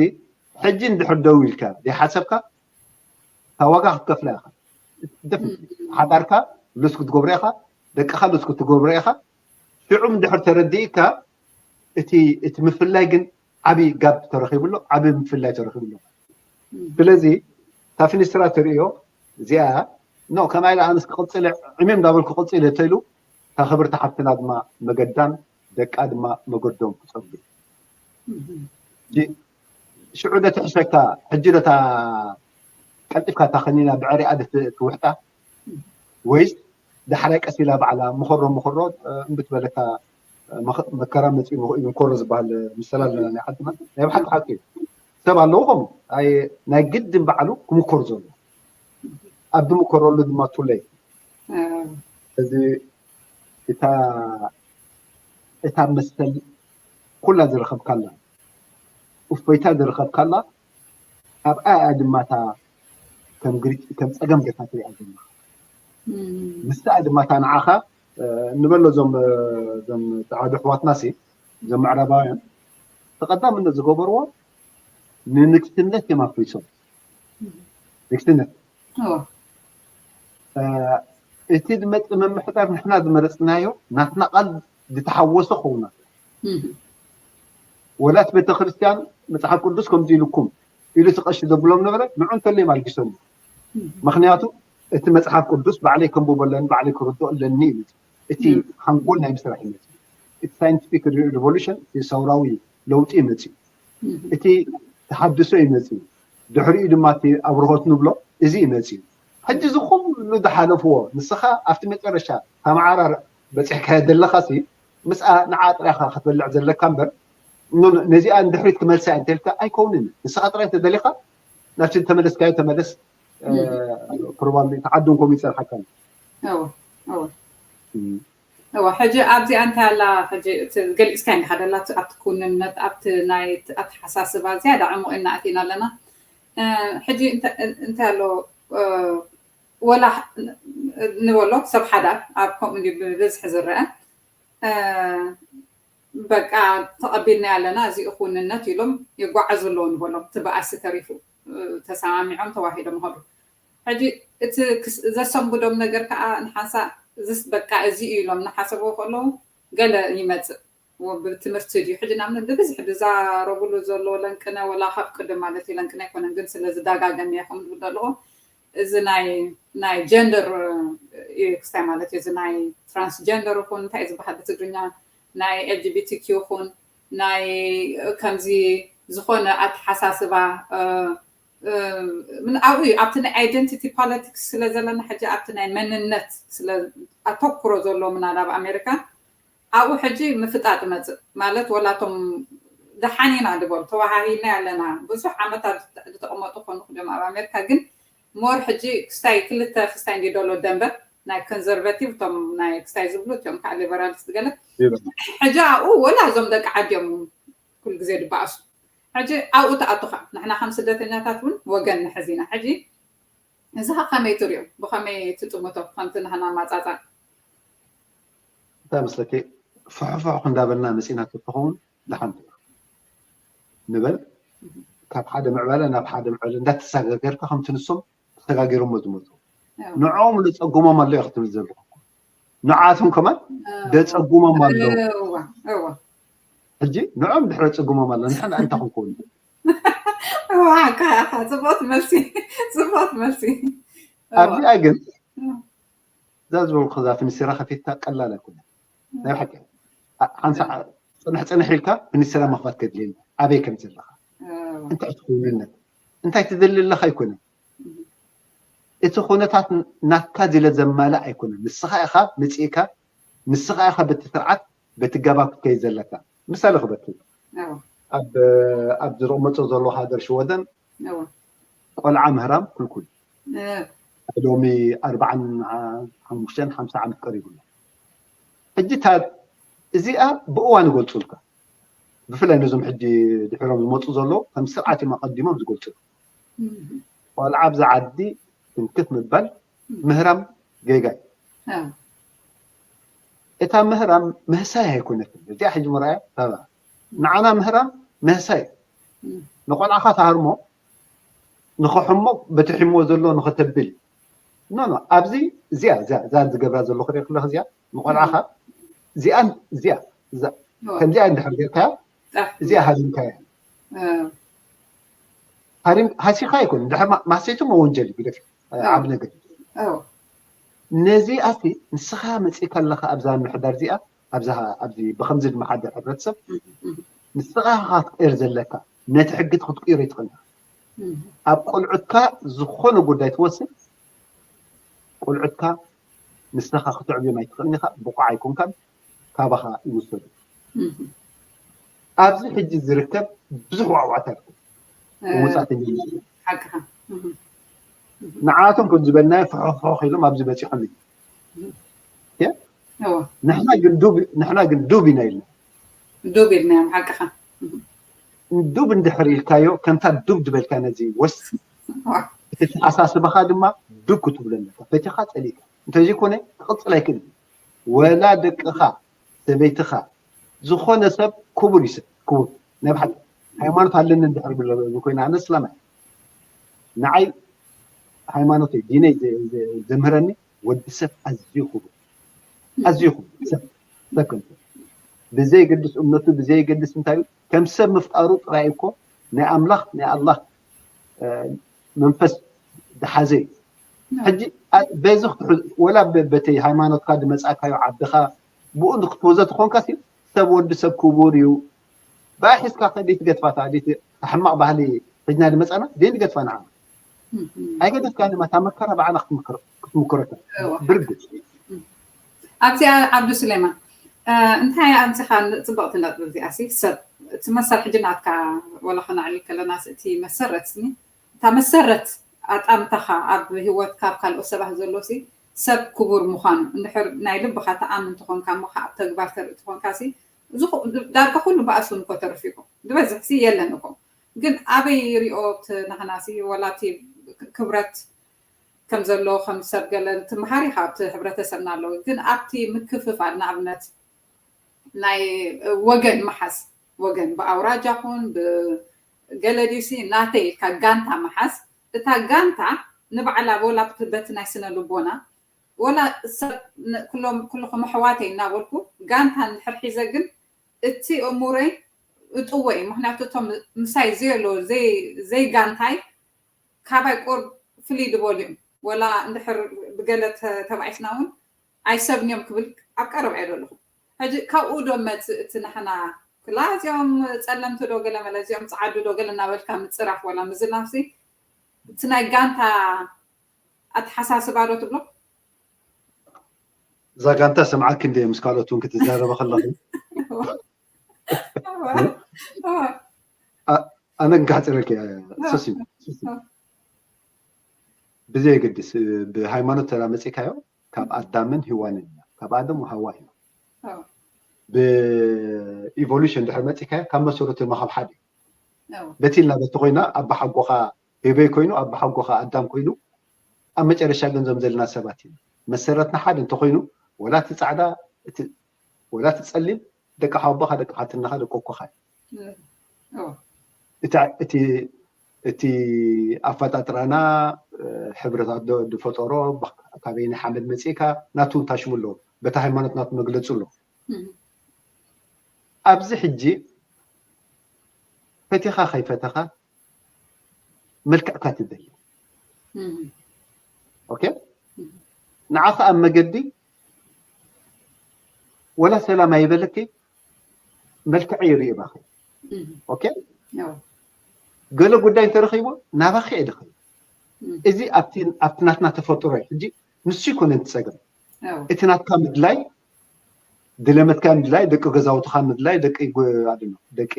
ሕጂ እንድሕር ደው ኢልካ ዘይሓሰብካ እታ ዋጋ ክትከፍላ ኢኻ። ሓዳርካ ሉዝ ክትገብሮ ኢኻ፣ ደቅኻ ሉዝ ክትገብሮ ኢኻ። ሽዑ እንድሕር ተረዲእካ እቲ እቲ ምፍላይ ግን ዓቢ ጋብ ተረኺብሎ፣ ዓቢ ምፍላይ ተረኺብሎ። ስለዚ እታ ፊኒስትራ ትርእዮ እዚኣ ኖ ከማይ ኢለ ኣነስ ክቕጽል ዕምም እንዳበልኩ ክቕጽል እየ ተኢሉ እታ ክብርቲ ሓፍትና ድማ መገዳን ደቃ ድማ መገዶም ክጸጉ ሽዑ ዶ ትሕሸካ ሕጂ ዶ እታ ቀልጢፍካ እታ ከኒና ብዕሪኣ ዶ ትውሕጣ ወይስ ዳሕራይ ቀስ ኢላ ባዕላ ምኸሮ ምኸሮ እምብት በለካ መከራ መፂኡ ይንኮሮ ዝበሃል ምሰል ኣለና ናይ ዓድና ናይ ብሓቂ ሓቂ እዩ። ሰብ ኣለዎ ከምኡ ናይ ግድን ባዕሉ ክምኮር ዘሎ ኣብ ዝምኮረሉ ድማ ቱለይ እዚ እታ እታ መሰል ኩላ ዝረኸብካላ እፎይታ ዝረኸብካላ ኣብኣ እያ ድማ እታ ከም ግርጭ ከም ፀገም ገታ ትሪኣ ዘለካ ምስኣ ድማ እታ ንዓኻ ንበሎ እዞም እዞም ፀዓዱ ኣሕዋትና ሲ እዞም ምዕራባውያን ተቐዳምነት ዝገበርዎ ንንግስነት እዮም ኣፍሪሶም ንግስነት እቲ ዝመፅእ ምምሕዳር ንሕና ዝመረፅናዮ ናትና ቃል ዝተሓወሰ ክኸውን ወላ እቲ ቤተክርስትያን መፅሓፍ ቅዱስ ከምዚ ኢልኩም ኢሉ እቲ ቀሺ ዘብሎም ነበረ ንዑ እንተለዮም ኣልጊሶም ምክንያቱ እቲ መፅሓፍ ቅዱስ ባዕለይ ከንብቦ ኣለኒ ባዕለይ ክርድኦ ኣለኒ እዩ እቲ ሓንጎል ናይ ምስራሕ ይመፅእ እቲ ሳይንቲፊክ ሪቮሉሽን ሰውራዊ ለውጢ ይመፅእ እቲ ተሓድሶ ይመፅእ ድሕሪኡ ድማ ኣብርሆት ንብሎ እዚ ይመፅእ ሕጂ እዚ ኩሉ ዝሓለፍዎ ንስኻ ኣብቲ መጨረሻ ተመዓራር በፂሕካዮ ዘለካ ሲ ምስኣ ንዓ ጥራይካ ክትበልዕ ዘለካ እምበር ነዚኣ ንድሕሪት ክመልሳ እንተልካ ኣይከውንን ንስኻ ጥራይ እንተደሊካ ናብቲ ተመለስካዮ ተመለስ ፕሮባብሊ ተዓዱ እንኮም ይፀንሓካ እዋ ሕጂ ኣብዚኣ እንታይ ኣላ ሕጂ ገሊፅካ እንዲካ ደላ ኣብቲ ክውንነት ኣብቲ ናይ ኣተሓሳስባ ዝያዳ ዕሙቕ ኢና ኣቲና ኣለና ሕጂ እንታይ ኣሎ ወላ ንበሎ ሰብ ሓዳር ኣብ ከምኡ ብብዝሒ ዝረአ በቃ ተቐቢልና ኣለና እዚ እኹንነት ኢሎም የጓዓዙ ኣለዉ ንበሎም እቲ በኣሲ ተሪፉ ተሰማሚዖም ተዋሂዶም ኸዱ ሕጂ እቲ ዘሰንብዶም ነገር ከዓ ንሓንሳ ዝስ በቃ እዚ እዩ ኢሎም እናሓሰብዎ ከለዉ ገለ ይመፅእ ብትምህርቲ ድዩ ሕጂ ናብነት ብብዝሒ ዝዛረብሉ ዘሎ ለንቅነ ወላ ካብ ቅድም ማለት እዩ ለንቅነ ኣይኮነን ግን ስለ ዝደጋገም እየ ከም ዝብል ኣለኹ እዚ ናይ ናይ ጀንደር ክስታይ ማለት እዩ። እዚ ናይ ትራንስጀንደር ይኹን እንታይ ዝበሃል ብትግርኛ ናይ ኤልጂቢቲኪ ይኹን ናይ ከምዚ ዝኾነ ኣተሓሳስባ ኣብኡ እዩ። ኣብቲ ናይ ኣይደንቲቲ ፖለቲክስ ስለ ዘለና ሕጂ ኣብቲ ናይ መንነት ስለ ኣተኩሮ ዘሎ ምናል ኣብ ኣሜሪካ ኣብኡ ሕጂ ምፍጣጥ መፅእ ማለት ወላቶም ደሓኒና ድበሉ ተዋሃሂና ኣለና ብዙሕ ዓመታት ዝተቐመጡ ኮኑ ክደም ኣብ ኣሜሪካ ግን ሞር ሕጂ ክስታይ ክልተ ክስታይ እንዲ ደሎ ደንበር ናይ ኮንዘርቫቲቭ እቶም ናይ ክስታይ ዝብሉ እቲኦም ከዓ ሊበራልስ ገለ ሕጂ ኣብኡ ወላ እዞም ደቂ ዓዲ እዮም ኩሉ ግዜ ድበኣሱ ሕጂ ኣብኡ ተኣቱኻ ንሕና ከም ስደተኛታት እውን ወገን ንሕዚና ሕጂ እዚ ከመይ ትሪኦ ብኸመይ ትጥምቶ ከምቲ ንሕና ማፃፃ እንታይ መስለኪ ፍሕፍሕ እንዳበልና መፂና ተትኸውን ደሓን ንበል ካብ ሓደ ምዕባለ ናብ ሓደ ምዕባለ እንዳተሰጋገርካ ከምቲ ንሶም ተሰጋጊሮሞ ዝመፁ ንዕኦም ንፀጉሞም ኣሎ ክትብል ዘለኹ ንዓቶም ከማን ደፀጉሞም ኣሎ ሕጂ ንዕኦም ድሕረ ፀጉሞም ኣሎ ንሕና እንታይ ክንከውን ፅቡቅ መልሲ ፅቡቅ መልሲ ኣብዚኣ ግን እዛ ዝበልኩ እዛ ፍንስራ ከፊትካ ቀላል ኣይኮነ ናይ ሓቂ ሓንሳ ፅንሕ ፅንሕ ኢልካ ፍንስራ ምኽፋት ከድልየኒ ኣበይ ከም ዘለካ እንታይ ትኽውንነት እንታይ ትደሊ ኣለካ ኣይኮነ እቲ ኩነታት ናትካ ዝለ ዘማልእ ኣይኮነ ንስኻ ኢኻ መፅእካ ንስኻ ኢኻ በቲ ስርዓት በቲ ገባብ ክትከይድ ዘለካ ምሳሌ ክበኪ ኣብ ዝቕመጦ ዘሎ ሃገር ሽወደን ቆልዓ ምህራም ክልኩል ሎሚ ኣርባዓን ሓሙሽተን ሓምሳ ዓመት ቀሪቡ ኣሎ ሕጂ እዚኣ ብእዋን ይገልፁልካ ብፍላይ ነዞም ሕጂ ድሕሮም ዝመፁ ዘለዉ ከም ስርዓት እዮም ኣቐዲሞም ዝገልፁ ቆልዓ ኣብዚ ዓዲ ትንክፍ ምባል ምህራም ጌጋ እዩ እታ ምህራም ምህሳይ ኣይኮነትን እዚኣ ሕጂ ምርኣያ ባባ ንዓና ምህራም ምህሳይ ንቆልዓኻ ተሃርሞ ንኽሕሞ በቲ ሕሞ ዘሎ ንኽተብል ኖ ኖ ኣብዚ እዚኣ እዚኣ እዛ ዝገብራ ዘሎ ክርኢ ክለኽ እዚኣ ንቆልዓኻ እዚኣን እዚኣ ከምዚኣ እንድሕር ጌርካያ እዚኣ ሃሪምካያ ሃሲኻ ይኮን እንድሕር ማሰይቱ መወንጀል እዩ ግደፍ ዓብ ነገር ነዚ ኣቲ ንስኻ መፂእካ ኣለኻ ኣብዛ ምሕዳር እዚኣ ኣብዚ ብከምዚ ዝመሓደር ሕብረተሰብ ንስኻ ክትቀይር ዘለካ ነቲ ሕጊ ክትቅይሮ ይትኽእል ኣብ ቆልዑትካ ዝኾነ ጉዳይ ትወስድ ቆልዑትካ ንስኻ ክትዕብዮም ኣይትኽእልን ኢኻ ብቑዕ ኣይኮንካን ካባኻ ይውሰዱ ኣብዚ ሕጂ ዝርከብ ብዙሕ ዋዕዋዕታ ይርከብ ወፃእተኛ ንዓቶም ከም ዝበልናዮ ፍሕፍሕ ኢሎም ኣብዚ በፂሖም እዩ ንሕና ግን ዱብ ኢና ኢልና ዱብ ኢልናዮም ሓቅኻ ዱብ እንድሕር ኢልካዮ ከምታ ዱብ ዝበልካ ነዚ ወስ እቲ ተኣሳስባኻ ድማ ዱብ ክትብሎ ኣለካ ፈቲኻ ፀሊእካ እንተዘይኮነ ክቕፅል ኣይክእል ወላ ደቅኻ ሰበይትኻ ዝኾነ ሰብ ክቡር ይሰብ ክቡር ናይ ብሓቂ ሃይማኖት ኣለኒ እንድሕር ብሎ ኮይና ኣነ እስላማይ ንዓይ ሃይማኖተይ ዲነይ ዘምህረኒ ወዲ ሰብ ኣዝዩ ክቡር ኣዝዩ ክቡር ሰብ ሰብ ከም ብዘይገድስ እምነቱ ብዘይገድስ እንታይ ከም ሰብ ምፍጣሩ ጥራይ እኮ ናይ ኣምላኽ ናይ ኣላህ መንፈስ ዝሓዘ እዩ ሕጂ በዚ ክትሕዝ ወላ በተይ ሃይማኖትካ ዝመፃእካዮ ዓድኻ ብኡ ክትወዘ ትኾንካ ሰብ ወዲ ሰብ ክቡር እዩ ብኣ ሒዝካ ከ ደይ ትገድፋታ ደይ ት- ሕማቕ ባህሊ ሒዝና ዝመፃና ደይ ንገድፋ ንዓ ኣይገደፍካ ድማ እታ መከራ ባዕላ ክትምክር- ክትምክረካ ብርግፅ ኣብዚኣ ዓብዱ ስሌማን እ፣ እንታይ ኣምፅኻ ጽብቕቲ ነጥቢ እዚኣ ሲ ሰብ እቲ መሰር ሕጂ ናትካ ወላ ከነዕልል ከለና ሲ እቲ መሰረት ስኒ እታ መሰረት ኣጣምታኻ ኣብ ህይወትካ ኣብ ካልኦት ሰባት ዘሎ ሲ ሰብ ክቡር ምዃኑ እንድሕር ናይ ልብኻ ተኣምን ትኾንካ እሞ ከዓ ኣብ ተግባር ተርኢ ትኾንካ ሲ ዳርጋ ኩሉ ብኣሱን እኮ ተርፊ እኮ ዝበዝሕ ሲ የለን እኮ ግን ኣበይ ሪኦ እቲ ናህና ሲ ወላ እቲ ክብረት ከም ዘሎ ከም ሰብ ገለ ትምሃር ኢኻ ኣብቲ ሕብረተሰብና ኣለዉ ግን ኣብቲ ምክፍፋል ንኣብነት ናይ ወገን ምሓዝ ወገን ብኣውራጃ ኹን ብገለ ድዩ ሲ ናተይ ኢልካ ጋንታ ምሓዝ እታ ጋንታ ንባዕላ ወላ በቲ ናይ ስነ ልቦና ወላ ሰብ ኩሎም ኩልኹም ኣሕዋተይ እናበልኩ ጋንታ እንድሕር ሒዘ ግን እቲ እሙረይ እጥወ እዩ ምክንያቱ እቶም ምሳይ ዘየሎ ዘይጋንታይ ካባይ ቆር ፍልይ ዝበሉ እዮም ወላ እንድሕር ገለ ተባኢስና እውን ኣይሰብን እዮም ክብል ኣብ ቀረባ እየ ዘለኹ። ሕጂ ካብኡ ዶ መፅእ እቲ ንሕና ክላ እዚኦም ፀለምቲ ዶ ገለ መለ እዚኦም ፀዓዱ ዶ ገለ እናበልካ ምፅራፍ ወላ ምዝላፍሲ እቲ ናይ ጋንታ ኣተሓሳስባ ዶ ትብሎ? እዛ ጋንታ ስምዓኪ እንደ ምስ ካልኦት እውን ክትዛረበ ከለኹ ኣነ ግን ካሕፅረልኪ ሱሲ ብዘየገድስ ብሃይማኖት ተራ መፂካዮ ካብ ኣዳምን ሂዋንን ኢና ካብ ኣደም ሃዋ ኢና ብኢቮሉሽን ድሕሪ መፂካዮ ካብ መሰረቱ ማኻብ ሓደ በቲ ኢልና በቲ ኮይና ኣባሓጎኻ ሄበይ ኮይኑ ኣባሓጎኻ ኣዳም ኮይኑ ኣብ መጨረሻ ግን ዞም ዘለና ሰባት ኢና መሰረትና ሓደ እንተኮይኑ ወላ እቲ ፃዕዳ ወላ እቲ ፀሊም ደቂ ሓወቦኻ ደቂ ሓትነኻ ደቂ ኮኮኻ እቲ ኣፈጣጥራና ሕብረታት ዝፈጠሮ ካበይ ናይ ሓመድ መፅእካ ናቱ ታሽሙ ኣለዎ በቲ ሃይማኖት ናቱ መግለፂ ኣሎ ኣብዚ ሕጂ ፈቲኻ ከይፈተኻ መልክዕካ ትደሊ ኦኬ ንዓኻ ኣብ መገዲ ወላ ሰላም ኣይበለኪ መልክዐ ይርኢ ባኺ ኦኬ ገለ ጉዳይ እንተረኺቡ ናባኺ እየ ድኸ እዚ ኣብቲ ናትና ተፈጥሮ እዩ ሕጂ ንሱ ይኮነ ትፀገም እቲ ናትካ ምድላይ ድለመትካ ምድላይ ደቂ ገዛውትኻ ምድላይ ደቂ ደቂ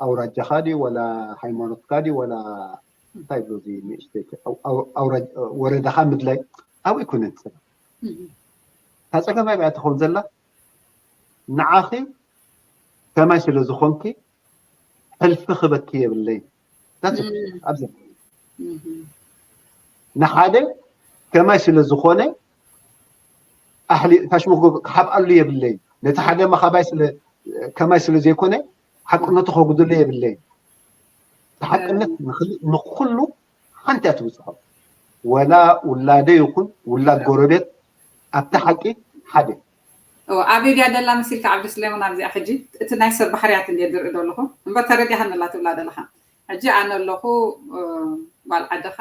ኣውራጃኻ ድዩ ወላ ሃይማኖትካ ድዩ ወላ እንታይ ብሎ ንእሽተይ ወረዳኻ ምድላይ ኣብኡ ይኮነ ትፀገም እታ ፀገም ኣብያ ትኸውን ዘላ ንዓኺ ከማይ ስለ ዝኾንኪ ሕልፊ ክበኪ የብለይ ኣብዚ ንሓደ ከማይ ስለ ዝኾነ ኣሕሊ ታሽሙ ክሓብኣሉ የብለይ ነቲ ሓደ መኻባይ ከማይ ስለ ዘይኮነ ሓቅነቱ ከጉድሎ የብለይ ሓቅነት ንኩሉ ሓንቲ እያ ትብፅሖ ወላ ውላደ ይኹን ውላድ ጎረቤት ኣብቲ ሓቂ ሓደ ኣበይ ድያ ደላ መሲልካ ዓብዲ ስሌሞን ኣብዚኣ ሕጂ እቲ ናይ ሰብ ባህርያት እንደ ዝርኢ ዘለኹ እምበር ተረዲኣኒ ኣላ ትብላ ዘለኻ ሕጂ ኣነ ኣለኹ ጓል ዓድኻ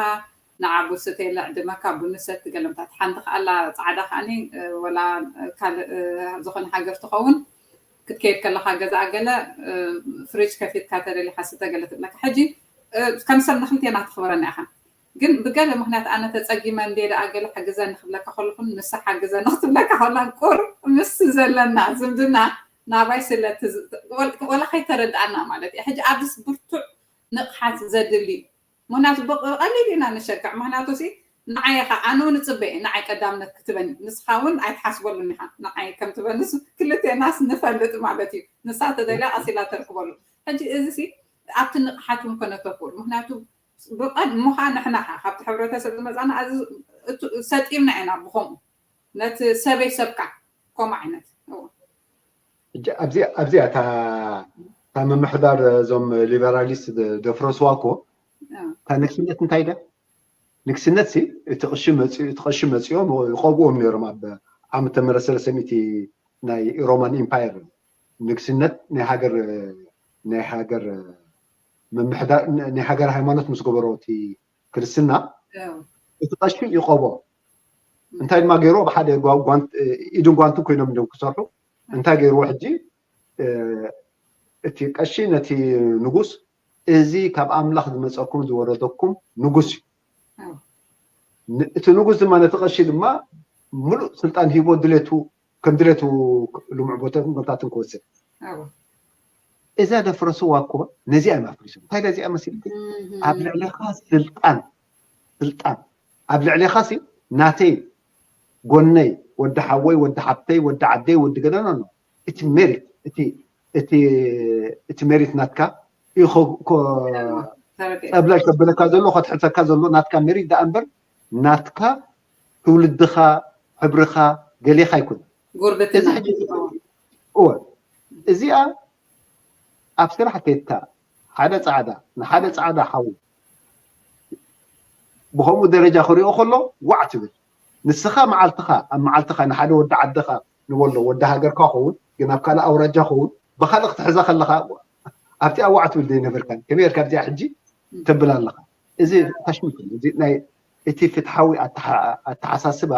ንዓ ጉስተ ኢለ ዕድመካ ቡኒ ሰቲ ገለምታት ሓንቲ ከኣላ ፃዕዳ ከኣኒ ወላ ካልእ ዝኾነ ሃገር ትኸውን ክትከይድ ከለካ ገዛ ገለ ፍሪጅ ከፊትካ ተደሊካ ስተ ገለ ትብለካ ሕጂ ከም ሰብ ንክልቴና ትኽብረና ኢኻ ግን ብገለ ምክንያት ኣነ ተፀጊመ እንደ ደኣ ገለ ሓግዘኒ ክብለካ ከለኹን ንሳ ሓግዘኒ ክትብለካ ከላ ቁር ምስ ዘለና ዝምድና ናባይ ስለ ወላ ከይተረድኣና ማለት እዩ ሕጂ ኣብዚ ብርቱዕ ንቕሓት ዘድሊ ምክንያቱ ብቐሊል ኢና ንሸጋዕ ምክንያቱ ሲ ንዓይ ኢኻ ኣነ እውን እፅበ እየ ንዓይ ቀዳምነት ክትበኒ ንስኻ እውን ኣይትሓስበሉን ኢኻ ንዓይ ከም ትበንስ ክልቴናስ ንፈልጥ ማለት እዩ ንሳ ተደልያ ቀሲላ ተርክበሉ ሕጂ እዚ ሲ ኣብቲ ንቕሓት እውን ከነተኩር ምክንያቱ ብቐድሙኻ ንሕና ኻ ካብቲ ሕብረተሰብ ዝመፃና ሰጢምና ኢና ብኸምኡ ነቲ ሰበይ ሰብካ ከምኡ ዓይነት ኣብዚኣ እታ ምምሕዳር እዞም ሊበራሊስት ደፍረስዋ እኮ እታ ንግስነት እንታይ ደ ንግስነት ሲ እቲ ቅሺ መፂኡ እቲ ቅሺ መፂኦም ይቀብዎም ነይሮም ኣብ ዓመተ ምህረት ሰለስተ ሚእቲ ናይ ሮማን ኢምፓየር ንግስነት ናይ ሃገር ናይ ሃገር ምምሕዳር ናይ ሃገር ሃይማኖት ምስ ገበሮ እቲ ክርስትና እቲ ቀሺ ይቀቦ እንታይ ድማ ገይርዎ ብሓደ ኢድን ጓንትን ኮይኖም እዮም ክሰርሑ እንታይ ገይርዎ ሕጂ እቲ ቀሺ ነቲ ንጉስ እዚ ካብ ኣምላኽ ዝመፀኩም ዝወረደኩም ንጉስ እዩ እቲ ንጉስ ድማ ነቲ ቀሺ ድማ ሙሉእ ስልጣን ሂቦ ድሌቱ ከም ድሌቱ ልሙዕ ቦታትን ከምታትን ክወፅእ እዛ ደፍረስዋ እኮ ነዚኣ እዮም ኣፍሪሶም እንታይ ነዚኣ መሲልቲ ኣብ ልዕሌኻ ስልጣን ስልጣን ኣብ ልዕሌኻ ሲ ናተይ ጎነይ ወዲ ሓወይ ወዲ ሓብተይ ወዲ ዓደይ ወዲ ገደና ነው እቲ ሜሪት እቲ እቲ እቲ ሜሪት ናትካ እዩ ጸብለል ከብለካ ዘሎ ከትሕተካ ዘሎ ናትካ ሜሪት ደኣ እምበር ናትካ ትውልድኻ ሕብርኻ ገሌኻ ኣይኮነ እወ እዚኣ ኣብ ስራሕ ከድካ ሓደ ፃዕዳ ንሓደ ፃዕዳ ሓው ብከምኡ ደረጃ ክሪኦ ከሎ ዋዕ ትብል ንስኻ መዓልትኻ ኣብ መዓልትኻ ንሓደ ወዲ ዓድኻ ንበሎ ወዲ ሃገርካ ኸውን ግን ኣብ ካልእ ኣውራጃ ኸውን ብካልእ ክትሕዛ ከለኻ ኣብቲ ኣዋዕ ትብል ዘይነበርካን ከመይ ርካ ኣብዚኣ ሕጂ ተብል ኣለኻ እዚ ታሽሚት እዚ ናይ እቲ ፍትሓዊ ኣተሓ- ኣተሓሳስባ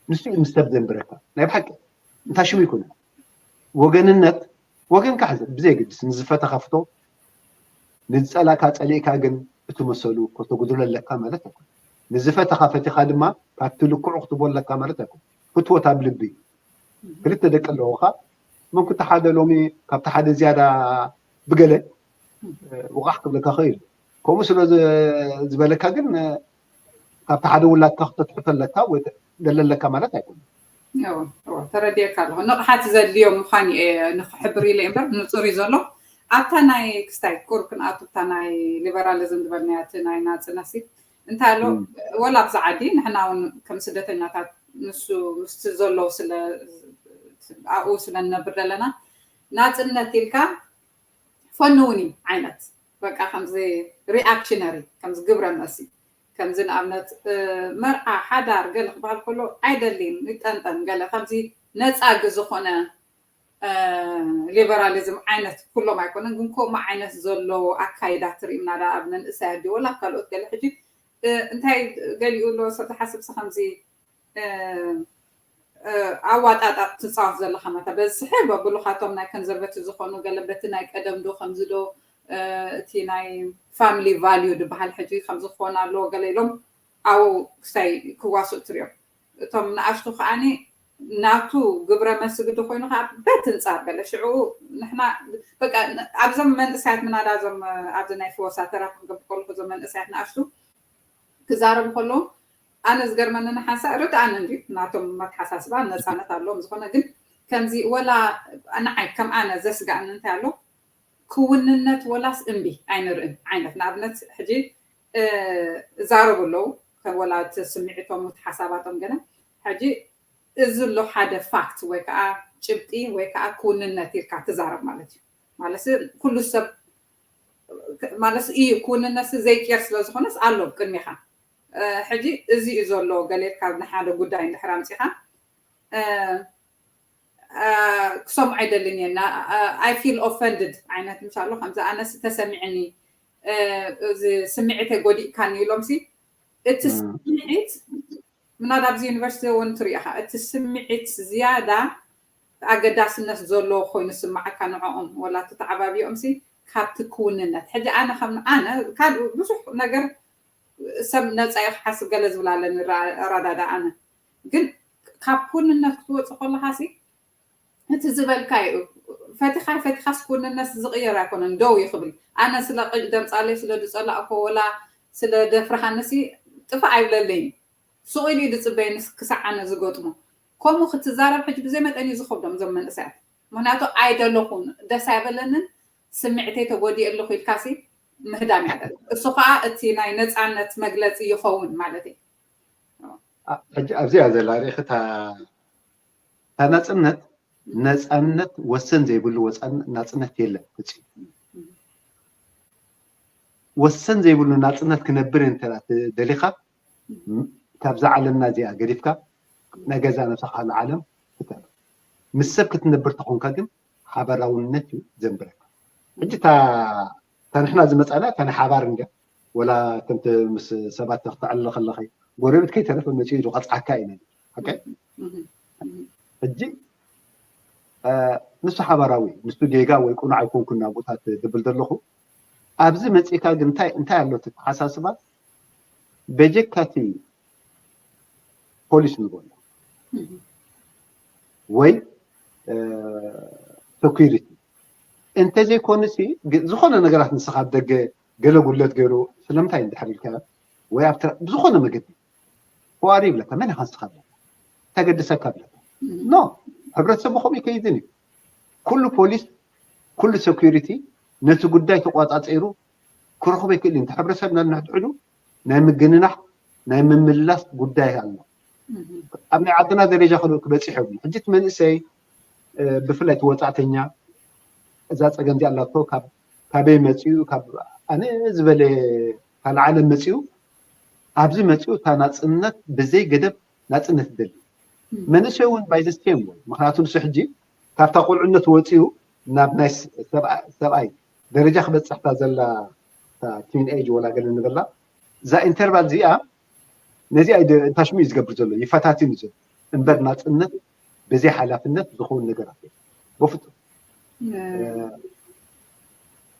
ንሱ እዩ ምስ ሰብ ዘንብረካ። ናይ ብሓቂ እንታይ ሽሙ ይኮነ ወገንነት፣ ወገንካ ሕዘ ብዘየግድስ ንዝፈተኻ ፍቶ፣ ንዝፀላእካ ፀሊእካ ግን እቲ መሰሉ ከተጉድሎ ኣለካ ማለት ኣይኮነ። ንዝፈተኻ ፈቲኻ ድማ ካብቲ ልክዑ ክትቦ ኣለካ ማለት ኣይኮነ። ፍትወት ኣብ ልቢ ክልተ ደቂ ኣለውኻ፣ መን ኩንታ ሓደ ሎሚ ካብቲ ሓደ ዝያዳ ብገለ ውቓሕ ክብለካ ክእል። ከምኡ ስለ ዝበለካ ግን ካብቲ ሓደ ውላድካ ክተትሕቶ ኣለካ ወይ ደለለካ ማለት ኣይኮነ። ተረዲእካ ኣለኹ። ንቕሓት ዘድልዮ ምዃን ንክሕብር ኢለ እምበር ንፁር እዩ ዘሎ። ኣብታ ናይ ክስታይ ቁር ክንኣቱ ኣብታ ናይ ሊበራሊዝም ዝበልናያ እቲ ናይ ናፅነት እንታይ ኣሎ ወላ ኣብዚ ዓዲ ንሕና እውን ከም ስደተኛታት ንሱ ምስቲ ዘሎ ስለ ኣብኡ ስለ ንነብር ዘለና ናፅነት ኢልካ ፈንውኒ ዓይነት በቃ ከምዚ reactionary ከምዚ ግብረ መልሲ ከምዚ ንኣብነት መርዓ ሓዳር ገለ ክበሃል ከሎ ኣይደልን ይጠንጠን ገለ ከምዚ ነፃጊ ዝኾነ ሊበራሊዝም ዓይነት ኩሎም ኣይኮነን ግን ከምኡ ዓይነት ዘሎ ኣካይዳ ትርኢ ምናዳ ኣብ መንእሰይ ኣዲ ወላ ኣብ ካልኦት ገለ ሕጂ እንታይ ገሊኡ ኣሎ ሰብ ዝሓስብ ሲ ከምዚ ኣዋጣጣ ትፃወት ዘለካ መታ በዝሒ በብሉካቶም ናይ conservative ዝኾኑ ገለ በቲ ናይ ቀደም ዶ ከምዚ ዶ እቲ ናይ family value ዝበሃል ሕጂ ከምዚ ክኾን ኣለዎ ገለ ኢሎም ኣብኡ ክሳይ ክዋስኡ ትሪኦም እቶም ንኣሽቱ ከዓኒ ናቱ ግብረ መስግዲ ኮይኑ ከዓ በቲ ንፃር ገለ ሽዑ ንሕና በቃ ኣብዞም መንእሰያት ምናዳ ዞም ኣብዚ ናይ ፍወሳ ተራፊ ክገብር ከለኩ እዞም መንእሰያት ንኣሽቱ ክዛረቡ ከለዉ ኣነ ዝገርመኒ ንሓንሳእ ርድኣኒ እንዲ ናቶም መተሓሳስባ ነፃነት ኣለዎም ዝኾነ ግን ከምዚ ወላ ንዓይ ከም ኣነ ዘስጋእኒ እንታይ ኣሎ ክውንነት ወላስ እምቢ ኣይንርእን ዓይነት ንኣብነት ሕጂ እዛረቡ ኣለዉ ወላ እቲ ስምዒቶም እቲ ሓሳባቶም ገለ ሕጂ እዚ ኣሎ ሓደ ፋክት ወይ ከዓ ጭብጢ ወይ ከዓ ክውንነት ኢልካ ትዛረብ ማለት እዩ ማለት ኩሉ ሰብ ማለት እዩ ክውንነት ዘይቅየር ስለ ዝኾነስ ኣሎ ቅድሚኻ ሕጂ እዚ እዩ ዘሎ ገሌት ካብ ንሓደ ጉዳይ እንድሕር ኣምፂኻ ክሰምዖ ኣይደልን እየ I feel offended ዓይነት ምሻሎ ከምዚ ኣነስ ተሰሚዕኒ እዚ ስምዒተይ ጎዲእካኒ ኢሎም ሲ እቲ ስምዒት ምናዳ ኣብዚ ዩኒቨርሲቲ እውን ትሪኢኻ እቲ ስምዒት ዝያዳ ኣገዳስነት ዘለዎ ኮይኑ ስማዓካ ንዕኦም ወላ ተተዓባቢኦም ሲ ካብቲ ክውንነት ሕጂ ኣነ ከም ኣነ ካልእ ብዙሕ ነገር ሰብ ነፃ እዩ ክሓስብ ገለ ዝብል ኣለኒ ኣረዳዳ ኣነ ግን ካብ ክውንነት ክትወፅእ ከለካ ሲ እቲ ዝበልካ እዩ ፈቲኻ ፈቲኻስ ክውንነት ዝቕየር ኣይኮነን ደው ይኽብል ኣነ ስለ ደምፃለይ ስለ ዝፀላእኮ ወላ ስለ ደፍርሃንሲ ጥፋእ ኣይብለለይን ስቕ ኢሉ እዩ ዝፅበየኒ ክሳዕ ኣነ ዝገጥሞ ከምኡ ክትዛረብ ሕጂ ብዘይ መጠን እዩ ዝኸብዶም እዞም መንእሰያት ምክንያቱ ኣይደለኹን ደስ ኣይበለንን ስምዕተይ ተጎዲእ ኣለኹ ኢልካሲ ምህዳም ያለ እሱ ከዓ እቲ ናይ ነፃነት መግለፂ ይኸውን ማለት እዩ ሕጂ ኣብዚኣ ዘላ ርኢኺ እታ ናፅነት ነፃነት ወሰን ዘይብሉ ናፅነት የለን ፍፂም ወሰን ዘይብሉ ናፅነት ክነብር እንተ ደሊኻ ካብዛ ዓለምና እዚኣ ገዲፍካ ናይ ገዛ ነብስኻ ካልእ ዓለም ፍጠር ምስ ሰብ ክትነብር ተኾንካ ግን ሓበራውነት እዩ ዘንብረካ ሕጂ እታ ንሕና ዝመፃና እታ ናይ ሓባር እንድያ ወላ ከምቲ ምስ ሰባት ክተዕልለ ከለኸ ጎረቤት ከይተረፈ መፂኡ ዶ ቀፅዓካ እዩ ሕጂ ንሱ ሓባራዊ ንሱ ጌጋ ወይ ቁኑዕ ኣይኮንኩን ናብኡታት ድብል ዘለኹ ኣብዚ መፂእካ ግን እንታይ እንታይ ኣሎ ተተሓሳስባ በጀካቲ ፖሊስ ንበሎ ወይ ሴኩሪቲ እንተዘይኮኑሲ ዝኾነ ነገራት ንስኻ ደገ ገለ ጉድለት ገይሩ ስለምንታይ እንድሕር ኢልካ ወይ ኣብ ብዝኾነ መገዲ ዋሪ ይብለካ መን ኢኻ ንስኻ ኣለካ ተገድሰካ ኣለካ ኖ ሕብረተሰብ ብኸምኡ ይከይድን እዩ ኩሉ ፖሊስ ኩሉ ሴኩሪቲ ነቲ ጉዳይ ተቋፃፂሩ ክረኽቦ ይክእል እዩ ሕብረተሰብ ነንሕድሕዱ ናይ ምግንናሕ ናይ ምምላስ ጉዳይ ኣሎ ኣብ ናይ ዓድና ደረጃ ክበፂሕ የብሉ ሕጂ እቲ መንእሰይ ብፍላይ እቲ ወፃእተኛ እዛ ፀገም እዚኣ ኣላቶ ካበይ መፅኡ ካብ ኣነ ዝበለ ካልእ ዓለም መፅኡ ኣብዚ መፅኡ እታ ናፅነት ብዘይ ገደብ ናፅነት ይደሊ መንእሰይ እውን ባይ ዘስቴም ወይ ምክንያቱ ንሱ ሕጂ ካብታ ቁልዕነት ወፂኡ ናብ ናይ ሰብኣይ ደረጃ ክበፅሕታ ዘላ ቲን ኤጅ ወላ ገለ ንበላ እዛ ኢንተርቫል እዚኣ ነዚ ኣይደ-፣ እንታሽሙ እዩ ዝገብር ዘሎ፣ ይፈታትን እዩ ዘሎ። እምበር ናፅነት ብዘይ ሓላፍነት ዝኸውን ነገር ኣለ? በፍፁም።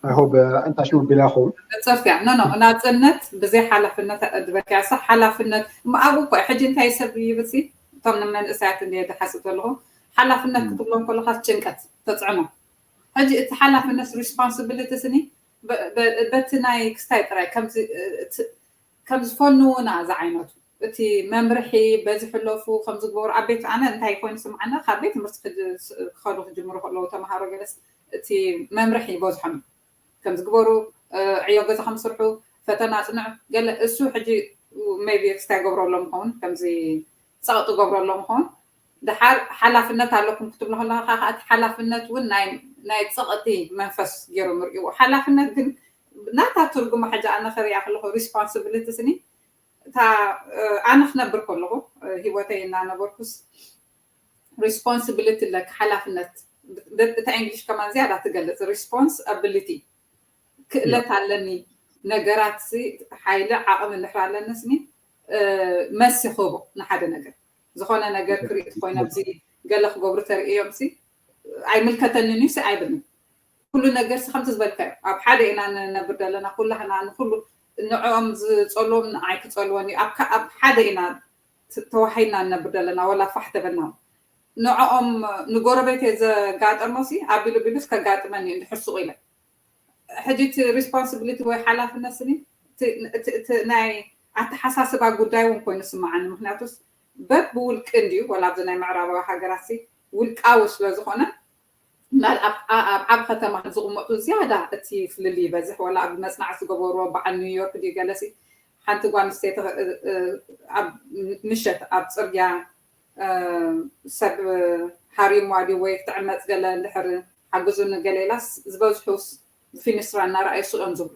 I hope እንታሽሙ ቢላ ይኸውን። ጸርፊያ ኖ ኖ ናጽነት ብዘይ ሓላፍነት ድበኪያ ሳ ሓላፍነት ማኣቡ እኮ ሕጂ እንታይ ሰብ ይብልሲ እቶም ንመንእሰያት እንደ ዝሓስብ ዘለኹ ሓላፍነት ክትብሎም ከለካ ጭንቀት ተጽዕኖ። ሕጂ እቲ ሓላፍነት responsibility ስኒ በቲ ናይ ክስታይ ጥራይ ከም ዝፈንውና ዝዓይነቱ እቲ መምርሒ በዚ ሕለፉ ከም ዝግበሩ ኣብ ቤት ኣነ እንታይ ኮይኑ ስምዓና ካብ ቤት ትምህርቲ ክኸዱ ክጅምሩ ከለዉ ተምሃሮ ገለስ እቲ መምርሒ ይበዝሖም ከም ዝግበሩ ዕዮ ገዛ ከም ስርሑ ፈተና ኣፅንዑ ገለ እሱ ሕጂ maybe ክስታይ ገብረሎም ኸውን ከምዚ ፀቕጢ ገብረሎም ኸውን ድሓር ሓላፍነት ኣለኩም ክትብሎ ከለካ ከዓ እቲ ሓላፍነት እውን ናይ ፀቕጢ መንፈስ ገይሮም ይርእይዎ ሓላፍነት ግን ናታ ትርጉማ ሕጂ ኣነ ክሪኣ ከለኩ responsibility ስኒ እታ ኣነ ክነብር ከለኩ ሂወተይ እናነበርኩስ responsibility ኣለካ ሓላፍነት እታ English ከማን ዝያዳ ትገልፅ responsibility ክእለት ኣለኒ ነገራት ሓይሊ ዓቕሚ እንድሕር ኣለኒ ስኒ መስ ይኽቦ ንሓደ ነገር ዝኾነ ነገር ክርኢ ኮይነ ኣብዚ ገለ ክገብሩ ተርእዮም ሲ ኣይምልከተንን እዩ ሲ ኣይብልን ኩሉ ነገር ሲ ከምቲ ዝበልካዮ ኣብ ሓደ ኢና ንነብር ዘለና ኩላህና ንኩሉ ንዕኦም ዝፀልዎም ንዓይ ክፀልወን እዩ ኣብ ሓደ ኢና ተዋሂና ንነብር ዘለና ወላ ፋሕ ተበልና ንዕኦም ንጎረቤት ዘጋጠሞ ሲ ኣቢሉ ቢሉስ ከጋጥመን እዩ እንድሕር ሱቕ ኢለ ሕጂ እቲ responsibility ወይ ሓላፍነት ስኒ ናይ ኣተሓሳስባ ጉዳይ እውን ኮይኑ ስማዓኒ ምክንያቱስ በብ ብውልቂ እንድዩ ወላ ኣብዚ ናይ ምዕራባዊ ሃገራት ሲ ውልቃዊ ስለ ዝኾነ ኣብ ዓብ ከተማ ዝቕመጡ ዝያዳ እቲ ፍልል ይበዝሕ ወላ ኣብ መፅናዕ ዝገበርዎ በዓል ኒውዮርክ ድዩ ገለሲ ሓንቲ ጓል ኣንስተይቲ ኣብ ምሸት ኣብ ፅርግያ ሰብ ሃሪማ ድዩ ወይ ክትዕመፅ ገለ እንድሕር ሓግዙኒ ገለ ኢላስ ዝበዝሑ ብፊንስትራ እናረኣዩ ስቕ እዮም ዝብሉ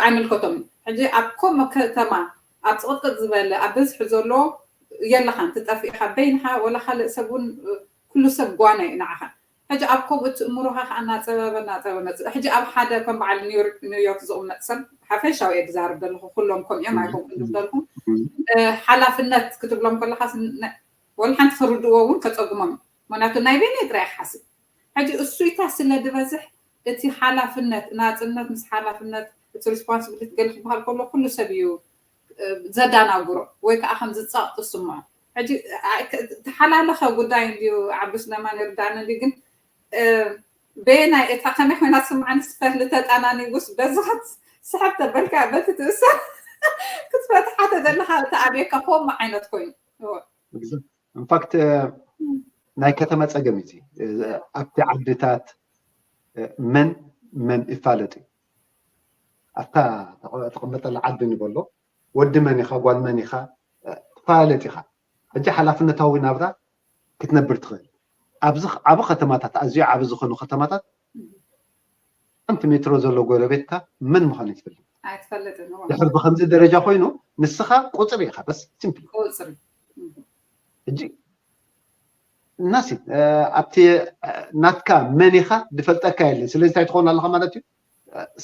ኣይምልከቶም ሕጂ ኣብ ከምኡ ከተማ ኣብ ፅቕጥቅጥ ዝበለ ኣብ ብዝሒ ዘሎ የለኻን ትጠፍእ ኢኻ በይንኻ ወላ ካልእ ሰብ እውን ኩሉ ሰብ ጓና እዩ ንዓኻ ሕጂ ኣብ ከምኡ እቲ እምሮኻ ከዓ እናፀበበ እናፀበበ መፅእ ሕጂ ኣብ ሓደ ከም በዓል ኒውዮርክ ዝቕመጥ ሰብ ሓፈሻዊ እየ ዝዛርብ ዘለኹ ኩሎም ከምኡ እዮም ኣይኮምኡ ዝብለልኩም ሓላፍነት ክትብሎም ከለካ ወላ ሓንቲ ክርድእዎ እውን ከፀግሞም እዩ ምክንያቱ ናይ በይነይ ጥራይ ክሓስብ ሕጂ እሱይታ ስለ ዝበዝሕ እቲ ሓላፍነት ናፅነት ምስ ሓላፍነት እቲ responsibility ገለ ክበሃል ከሎ ኩሉ ሰብ እዩ ዘዳናግሮ ወይ ከዓ ከም ዝፀቕጥ ዝስምዖ ሕጂ ተሓላለኸ ጉዳይ እንድዩ ዓብስ ነማን ይርዳእኒ እንድዩ ግን በየናይ እታ ከመይ ኮይና ትስምዓኒ ስፈት ልተጣናኒጉስ በዚ ስሕብ ተበልካ በቲ ትእሰር ክትፈትሓ ተደለካ ተኣብየካ ከምኡ ዓይነት ኮይኑ in fact ናይ ከተማ ፀገም እዩ ኣብቲ ዓድታት መን መን ይፋለጥ እዩ ኣብታ ተቐመጠላ ዓዲ ንበሎ ወዲ መን ኢኻ ጓል መን ኢኻ ትፋለጥ ኢኻ ሕጂ ሓላፍነታዊ ናብራ ክትነብር ትኽእል ኣብዚ ዓብ ከተማታት ኣዝዩ ዓብ ዝኾኑ ከተማታት ሓንቲ ሜትሮ ዘሎ ጎረቤትካ መን ምዃኑ ይትፈልጥ ድሕር ብከምዚ ደረጃ ኮይኑ ንስኻ ቁፅሪ ኢኻ በስ ሲምፕሊ ሕጂ እናሲ ኣብቲ ናትካ መን ኢኻ ዝፈልጠካ የለን ስለዚ እንታይ ትኸውን ኣለኻ ማለት እዩ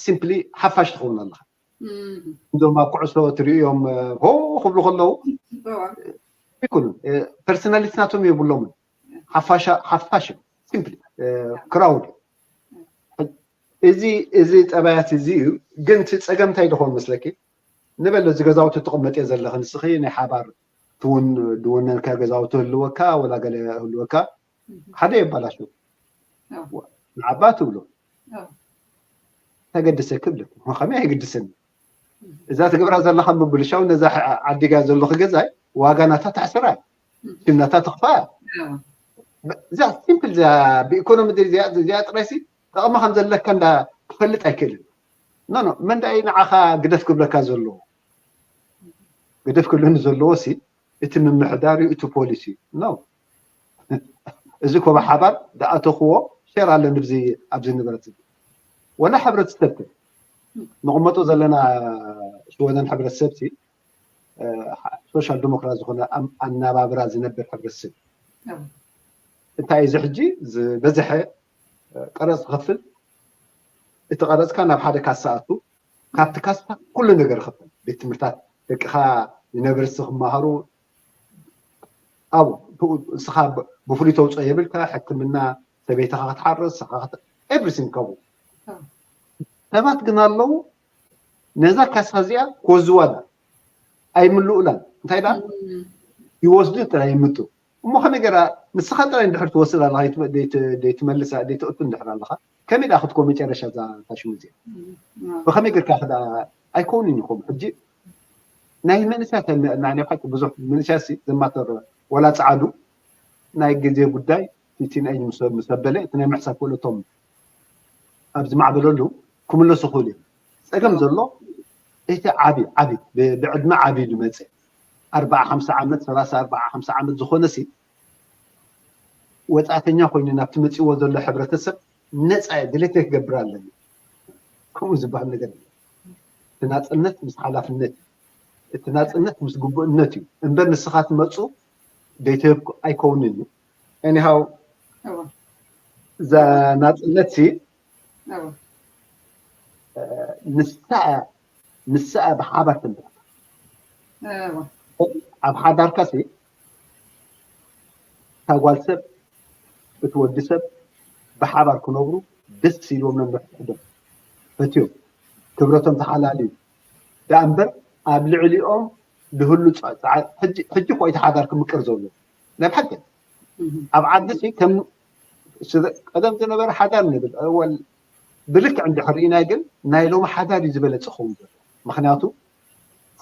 ሲምፕሊ ሓፋሽ ትኸውን ኣለኻ እዞም ኣብ ኩዕሶ ትርእዮም ሆ ክብሉ ከለዉ ይኩኑ ፐርሶናሊቲ ናቶም የብሎምን ሓፋሽ እዮም ሲምፕሊ ክራውድ እዚ እዚ ጠባያት እዚ እዩ ግን እቲ ፀገም እንታይ ዝኸውን መስለኪ ንበለ እዚ ገዛውቲ ትቕመጥ እየ ዘለኺ ንስኺ ናይ ሓባር ትውን ድውነንካ ገዛውቲ ህልወካ ወላ ገለ ህልወካ ሓደ የባላሹ ንዓባ ትብሎ ተገድሰ ክብልክ ከመይ ኣይግድሰኒ እዛ ትገብራ ዘለካ ምብልሻው ነዛ ዓዲጋ ዘለኹ ገዛይ ዋጋ ናታ ተሕስራ ሽም ናታ ትኽፋ እዛ ሲምፕል እዛ ብኢኮኖሚ እዚኣ ጥራይሲ ጠቕሚ ከም ዘለካ እንዳ ክፈልጥ ኣይክእልን ኖ ኖ መን ዳይ ንዓኻ ግደፍ ክብለካ ዘለዎ ግደፍ ክብለኒ ዘለዎ ሲ እቲ ምምሕዳር እዩ እቲ ፖሊሲ ነው እዚ ኮባ ሓባር ዝኣተኽዎ ሸር ኣለኒ ብዚ ኣብዚ ንብረት እዚ ወላ ሕብረተሰብ ንቕመጦ ዘለና ሽወደን ሕብረተሰብ ሲ ሶሻል ዲሞክራት ዝኾነ ኣናባብራ ዝነብር ሕብረተሰብ እንታይ እዚ ሕጂ ዝበዝሐ ቀረፅ ክኸፍል እቲ ቀረፅካ ናብ ሓደ ካሳ ኣቱ ካብቲ ካሳ ኩሉ ነገር ይኸፍል ቤት ትምህርታት ደቅኻ ዩኒቨርሲቲ ክመሃሩ ኣብኡ ብኡ ንስኻ ብ- ብፍሉይ ተውፅኦ የብልካ። ሕክምና፣ ሰበይትኻ ክትሓርስ፣ ንስኻ ክት- everything ካብኡ። ሰባት ግን ኣለዉ ነዛ ካሳ እዚኣ ክወዝዋ ዳ ኣይምልኡላን። እንታይ ዳ ይወስዱ ጥራይ ይምጡ። እሞ ከመይ ገይራ ንስኻ ጥራይ እንድሕር ትወስድ ኣለኻ፣ ዘይትመ- ዘይት- ዘይትመልሳ ዘይትእቱ እንድሕር ኣለኻ፣ ከመይ ዳ ክትኮ መጨረሻ እዛ ፋሽን እዚኣ? ብኸመይ ጌርካ ክዳ ኣይከውንን ይኾም። ሕጂ ናይ መንእሰያት ናይ ናይ ሓቂ ብዙሕ መንእሰያት ሲ ዘማተር ወላ ጸዓዱ ናይ ግዜ ጉዳይ እቲ ናይ ምስ ምስ ኣበለ እቲ ናይ ምሕሳብ ክእለቶም ኣብ ዝማዕበለሉ ክምለሱ ክእሉ እዮም። ጸገም ዘሎ እቲ ዓቢ ዓቢ ብ- ብዕድመ ዓቢ ዝመጸ ኣርባዓ ሓምሳ ዓመት ሰላሳ ኣርባዓ ሓምሳ ዓመት ዝኾነ ሲ ወጻእተኛ ኮይኑ ናብቲ መጺዎ ዘሎ ሕብረተሰብ ነጻ እየ ድሌተይ ክገብር ኣለኒ። ከምኡ ዝበሃል ነገር የለን። እቲ ናጽነት ምስ ሓላፍነት እዩ። እቲ ናጽነት ምስ ግቡእነት እዩ እምበር ንስኻ ትመጹ ደይትህብ ኣይከውንን እዩ። Anyhow እዛ ናጽነት ሲ ንሳ ንሳ ብሓባር ትምጣ ኣብ ሓዳርካ ሲ እታ ጓል ሰብ እቲ ወዲ ሰብ ብሓባር ክነብሩ ደስ ኢልዎም ነንሕዶም ፈትዮም ክብረቶም ተሓላልዩ ደኣ እምበር ኣብ ልዕሊኦም ዝህሉ ሕጂ እኮ እቲ ሓዳር ክምቅር ዘሎ ናይ ብሓቂ ኣብ ዓዲ ሲ ከም ቀደም ዝነበረ ሓዳር ንብል ወል ብልክዕ እንድሕር ርኢና ግን ናይ ሎሚ ሓዳር እዩ ዝበለፀ ክኸውን ዘሎ። ምክንያቱ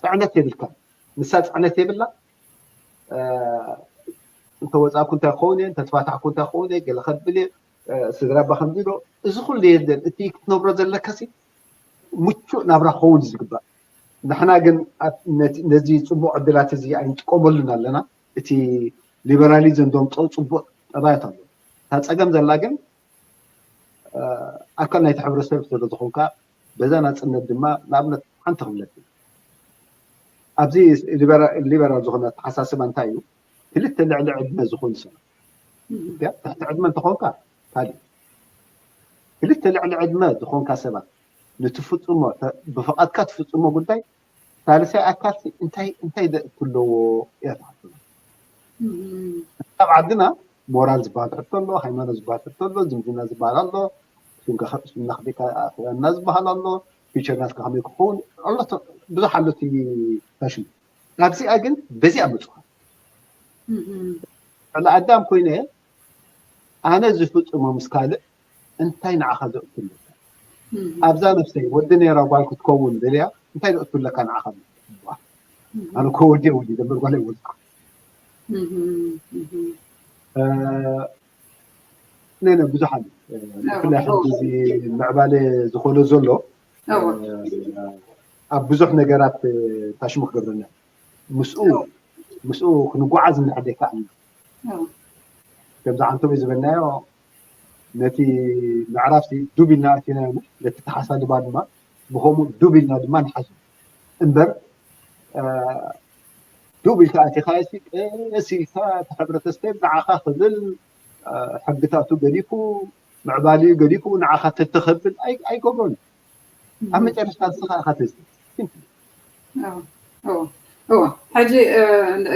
ፅዕነት የብልካ፣ ንሳ ፅዕነት የብላ። እንተወፃእኩ እንታይ ክኸውን እየ፣ እንተተፋታሕኩ እንታይ ክኸውን እየ፣ ገለ ከብል እየ፣ ስድራ ኣባ ከምዚ ዶ፣ እዚ ኩሉ የለን። እቲ ክትነብሮ ዘለካ ሲ ምቹእ ናብራ ክኸውን ዝግባእ። ንሕና ግን ነዚ ፅቡቅ ዕድላት እዚ ኣይንጥቀመሉን ኣለና። እቲ ሊበራሊዝም ዘምፀኦ ፅቡቅ ጠባያት ኣሎ። እታ ፀገም ዘላ ግን ኣካል ናይቲ ሕብረተሰብ ስለ ዝኾንካ በዛ ናፅነት ድማ ንኣብነት ሓንቲ ክብለክ ኣብዚ ሊበራል ዝኾነ ኣተሓሳስባ እንታይ እዩ? ክልተ ልዕሊ ዕድመ ዝኾኑ ሰባት ትሕቲ ዕድመ እንተኾንካ ካልእ ክልተ ልዕሊ ዕድመ ዝኾንካ ሰባት ንትፍፅሞ ብፍቓድካ ትፍፅሞ ጉዳይ ሳልሳይ ኣካል እንታይ እንታይ ዘእቱ ኣለዎ እያ ትሓስብ። ኣብ ዓድና ሞራል ዝበሃል ሕቶ ኣሎ፣ ሃይማኖት ዝበሃል ሕቶ ኣሎ፣ ዝምድና ዝበሃል ኣሎ፣ ሽምካ ሽምና ክደካ ኣና ዝበሃል ኣሎ፣ ፊቸር ናትካ ከመይ ክኸውን ኣሎ፣ ብዙሕ ኣሎ እቲ ፋሽን። ኣብዚኣ ግን በዚኣ መፅኻ ዕለ ኣዳም ኮይነ ኣነ ዝፍፅሞ ምስ ካልእ እንታይ ንዓኻ ዘእቱ ኣለካ? ኣብዛ ነፍሰይ ወዲ ነይራ ጓል ክትከውን ደልያ እንታይ ዘእቱ ኣለካ ንዓኻ? ኣነ እኮ ወዲ ወዲ ዘንበር ጓል ኣይወልድኩ። ነነ ብዙሓት ብፍላይ ሕጂ እዚ ምዕባለ ዝኾነ ዘሎ ኣብ ብዙሕ ነገራት ታሽሙ ክገብረና ምስኡ ምስኡ ክንጓዓዝ እንድሕር ዘይከኣልና ከምዚ ዓንተቦይ ዝበልናዮ ነቲ ምዕራፍሲ ዱብ ኢልና ኣቲናዮ ነቲ ተሓሳድባ ድማ ብኸምኡ ዱብ ኢልና ድማ ንሓዞ እምበር ዱብ ኢልካ ኣቲኻዮ ቀስ ኢልካ እቲ ሕብረተሰብ ንዓኻ ክብል ሕግታቱ ገዲፉ ምዕባሊኡ ገዲፉ ንዓኻ ተተኸብል ኣይገብሮን ኣብ መጨረሽታ ንስኻ ኢኻ ተዝቲ እዎ ሕጂ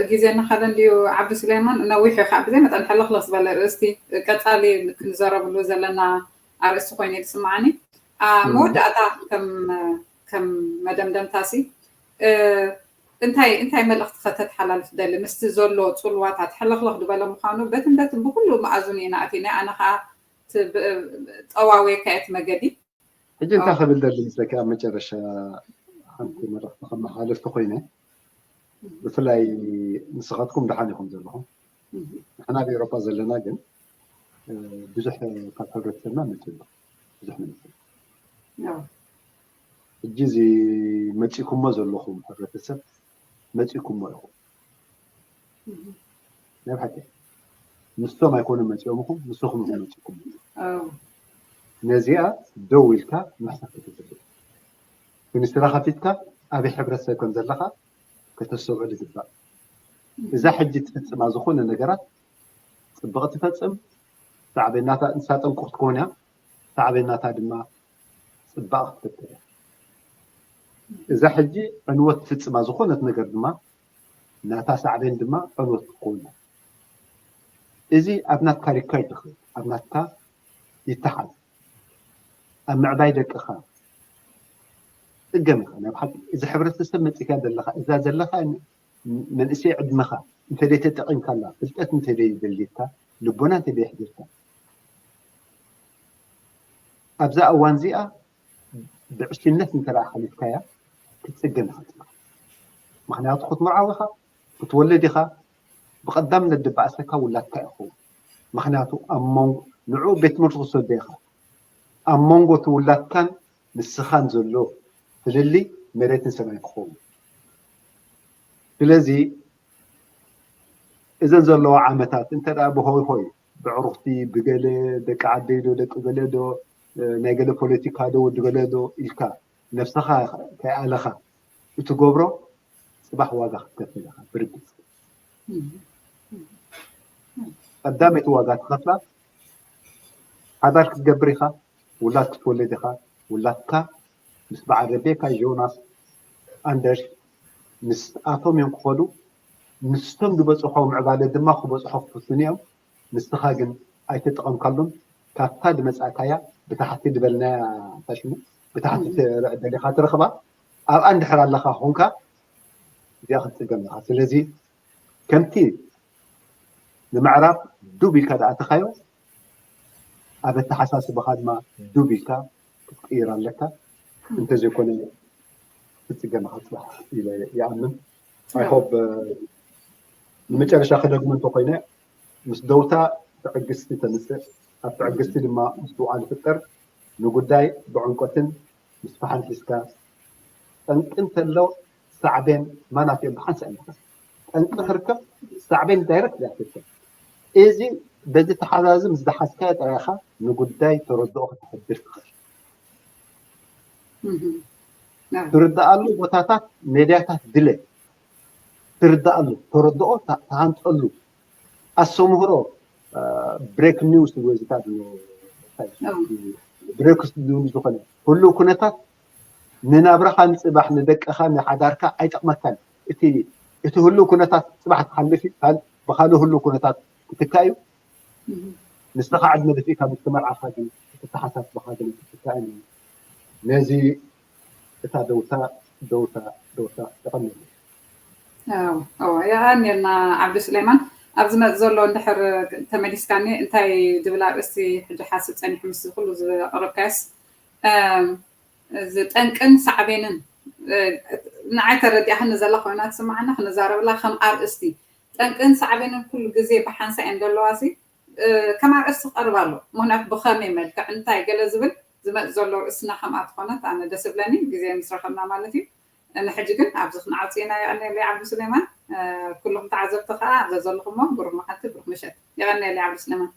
ግዜ እናኸደ እንድዩ ዓቢ ስሌማን ነዊሑ ከዓ ብዘይ መጠን ሕልኽልኽ ዝበለ ርእስቲ ቀፃሊ ክንዘረብሉ ዘለና ኣርእስቲ ኮይኑ እዩ ዝስማዓኒ መወዳእታ ከም መደምደምታሲ እንታይ እንታይ መልእኽቲ ከተተሓላልፍ ደሊ ምስቲ ዘሎ ፅልዋታት ሕልኽልኽ ዝበለ ምዃኑ በትን በትን ብኩሉ መኣዝኑ ኢና ኣቲና ኣነ ከዓ ጠዋውየካ እየ እቲ መገዲ ሕጂ እንታይ ክብል ደሊ ምስለኪ ኣብ መጨረሻ ሓንቲ መልእኽቲ ከመሓላልፍቲ ኮይነ ብፍላይ ንስኻትኩም ደሓን ኢኹም ዘለኹም ንሕና ኣብ ኤውሮጳ ዘለና ግን ብዙሕ ካብ ሕብረተሰብና መፅኡ ኣሎ ብዙሕ መንእሰይ ሕጂ እዚ መፂእኩሞ ዘለኹም ሕብረተሰብ መፂእኩሞ ኢኹም ናይ ብሓቂ ንሶም ኣይኮኑ መፂኦም ኢኹም ንስኹም ኢኹም መፂእኩም ነዚኣ ደው ኢልካ ምሕሳብ ክትብል ሚኒስትራ ከፊትካ ኣበይ ሕብረተሰብ ከም ዘለካ ከተስተውዕል ይግባእ እዛ ሕጂ ትፍፅማ ዝኾነ ነገራት ፅብቕ ትፈፅም ሳዕቤናታ ንሳ ጠንቁ ክትከውን እያ ሳዕቤናታ ድማ ፅባቕ ክትፈጥር እያ እዛ ሕጂ ዕንወት ትፍፅማ ዝኾነት ነገር ድማ ናታ ሳዕቤን ድማ ዕንወት ክኸውን። እዚ ኣብ ናትካ ሪከርድ ይኽእል፣ ኣብ ናትካ ይተሓዝ። ኣብ ምዕባይ ደቅኻ ጽገም ኢኻ። ናይ ብሓቂ እዚ ሕብረተሰብ መጺእካ ዘለኻ፣ እዛ ዘለኻ መንእሰይ ዕድመኻ እንተደይ ተጠቒምካላ፣ ፍልጠት እንተደይ ደልየካ፣ ልቦና እንተደይ ኣሕዲርካ፣ ኣብዛ እዋን እዚኣ ብዕሽነት እንተ ደኣ ሓሊፍካያ ክትጽገም ኢኻ ጽባሕ። ምኽንያቱ ክትምርዓው ኢኻ፣ ክትወልድ ኢኻ፣ ብቐዳምነት ድበኣሰካ ውላድካ ይኸውን። ምኽንያቱ ኣብ መንጎ ንዕኡ ቤት ትምህርቲ ክትሰዶ ኢኻ። ኣብ መንጎ እቲ ውላድካን ንስኻን ዘሎ ፍልልይ መሬትን ሰማይ ክኸውን። ስለዚ እዘን ዘለዋ ዓመታት እንተ ደኣ ብሆይ ሆይ ብዕሩኽቲ ብገለ ደቂ ዓደይ ዶ ደቂ ገለ ዶ ናይ ገለ ፖለቲካ ዶ ወዲ ገለ ዶ ኢልካ ነብስኻ ከይኣለኻ እትገብሮ ጽባሕ ዋጋ ክትከፍል ኢኻ ብርግጽ። ቀዳመይቲ ዋጋ ትኸፍላ ሓዳር ክትገብር ኢኻ፣ ውላድ ክትወልድ ኢኻ። ውላድካ ምስ በዓል ረቤካ፣ ዮናስ፣ ኣንደርሽ ምስኣቶም እዮም ክኸዱ። ንሶም ዝበጽሖ ምዕባለ ድማ ክበጽሖ ክፍትኑ እዮም። ንስኻ ግን ኣይተጠቐምካሉን። ካብታ ድመጻእካያ ብታሕቲ ድበልናያ ታሽሙ ብታሕቲ ደሊኻ ትረኽባ ኣብኣ እንድሕር ኣለኻ ኾንካ እዚኣ ክትጽገም ኢኻ። ስለዚ ከምቲ ንምዕራብ ዱብ ኢልካ ደኣ ተኻዮ ኣብ ኣተሓሳስባኻ ድማ ዱብ ኢልካ ክትቅይር ኣለካ። እንተዘይኮነ ክትጽገም ኢኻ ጽባሕ ኢለ ይኣምን። I hope ንመጨረሻ ክደግሞ እንተኮይነ ምስ ደውታ ትዕግስቲ ተምጽእ፣ ኣብ ትዕግስቲ ድማ ምስትውዓል ይፍጠር። ንጉዳይ ብዕምቆትን ምስፋሕን ሒዝካ ጠንቂ እንተሎ ሳዕቤን ማናት እዮም ብሓንሳእ ይምከን። ጠንቂ ክርከብ ሳዕቤን ዳይረክት እያ ትርከብ። እዚ በዚ ተሓዛዝም ዝደሓዝካዮ ጥራይ ኢኻ ንጉዳይ ተረድኦ ከተሕድር ትኽእል። ትርድኣሉ ቦታታት ሜድያታት ድለ ትርድኣሉ፣ ተረድኦ ተሃንፀሉ። ኣስተምህሮ ብሬክ ኒውስ ወዝታት ብሬክ ኒውስ ዝኾነ ህሉው ኩነታት ንናብራኻ ንፅባሕ ንደቅኻ ንሓዳርካ ኣይጠቕመካን። እቲ እቲ ህሉው ኩነታት ፅባሕ ትሓልፍ እዩ፣ ብካልእ ህሉው ኩነታት ክትካ እዩ። ንስኻ ዕድመ ደፊእካ ምስ ተመርዓኻ ግን እቲ ተሓሳስባኻ ግን ክትካ እዩ። ነዚ እታ ደውታ ደውታ ደውታ የቐንየልና። የቐንየልና ዓብዲ ሱሌማን። ኣብ ዝመፅእ ዘሎ እንድሕር ተመሊስካኒ እንታይ ድብል ኣርእስቲ ሕጂ ሓስብ ፀኒሑ ምስ ኩሉ ዝቕርብካዮስ እዚ ጠንቅን ሳዕቤንን ንዓይ ተረዲኣኽኒ ዘላ ኮይና ትስማዓና ክንዛረብላ ከም ኣርእስቲ ጠንቅን ሳዕቤንን ኩሉ ግዜ ብሓንሳ እየን ዘለዋ ሲ ከም ኣርእስቲ ክቐርብ ኣሎ። ምክንያቱ ብኸመይ መልክዕ እንታይ ገለ ዝብል ዝመፅ ዘሎ ርእስና ከምኣ ትኾነት ኣነ ደስ ብለኒ ግዜ ምስ ረኸብና ማለት እዩ። ንሕጂ ግን ኣብዚ ክንዓፅ ኢና። የቐንየለይ ዓብዲ ሱሌማን። ኩልኩም ተዓዘብቲ ከዓ ኣብዛ ዘለኹሞ ብሩክ መዓልቲ ብሩክ ምሸት። የቐንየለይ ዓብዲ ሱሌማን።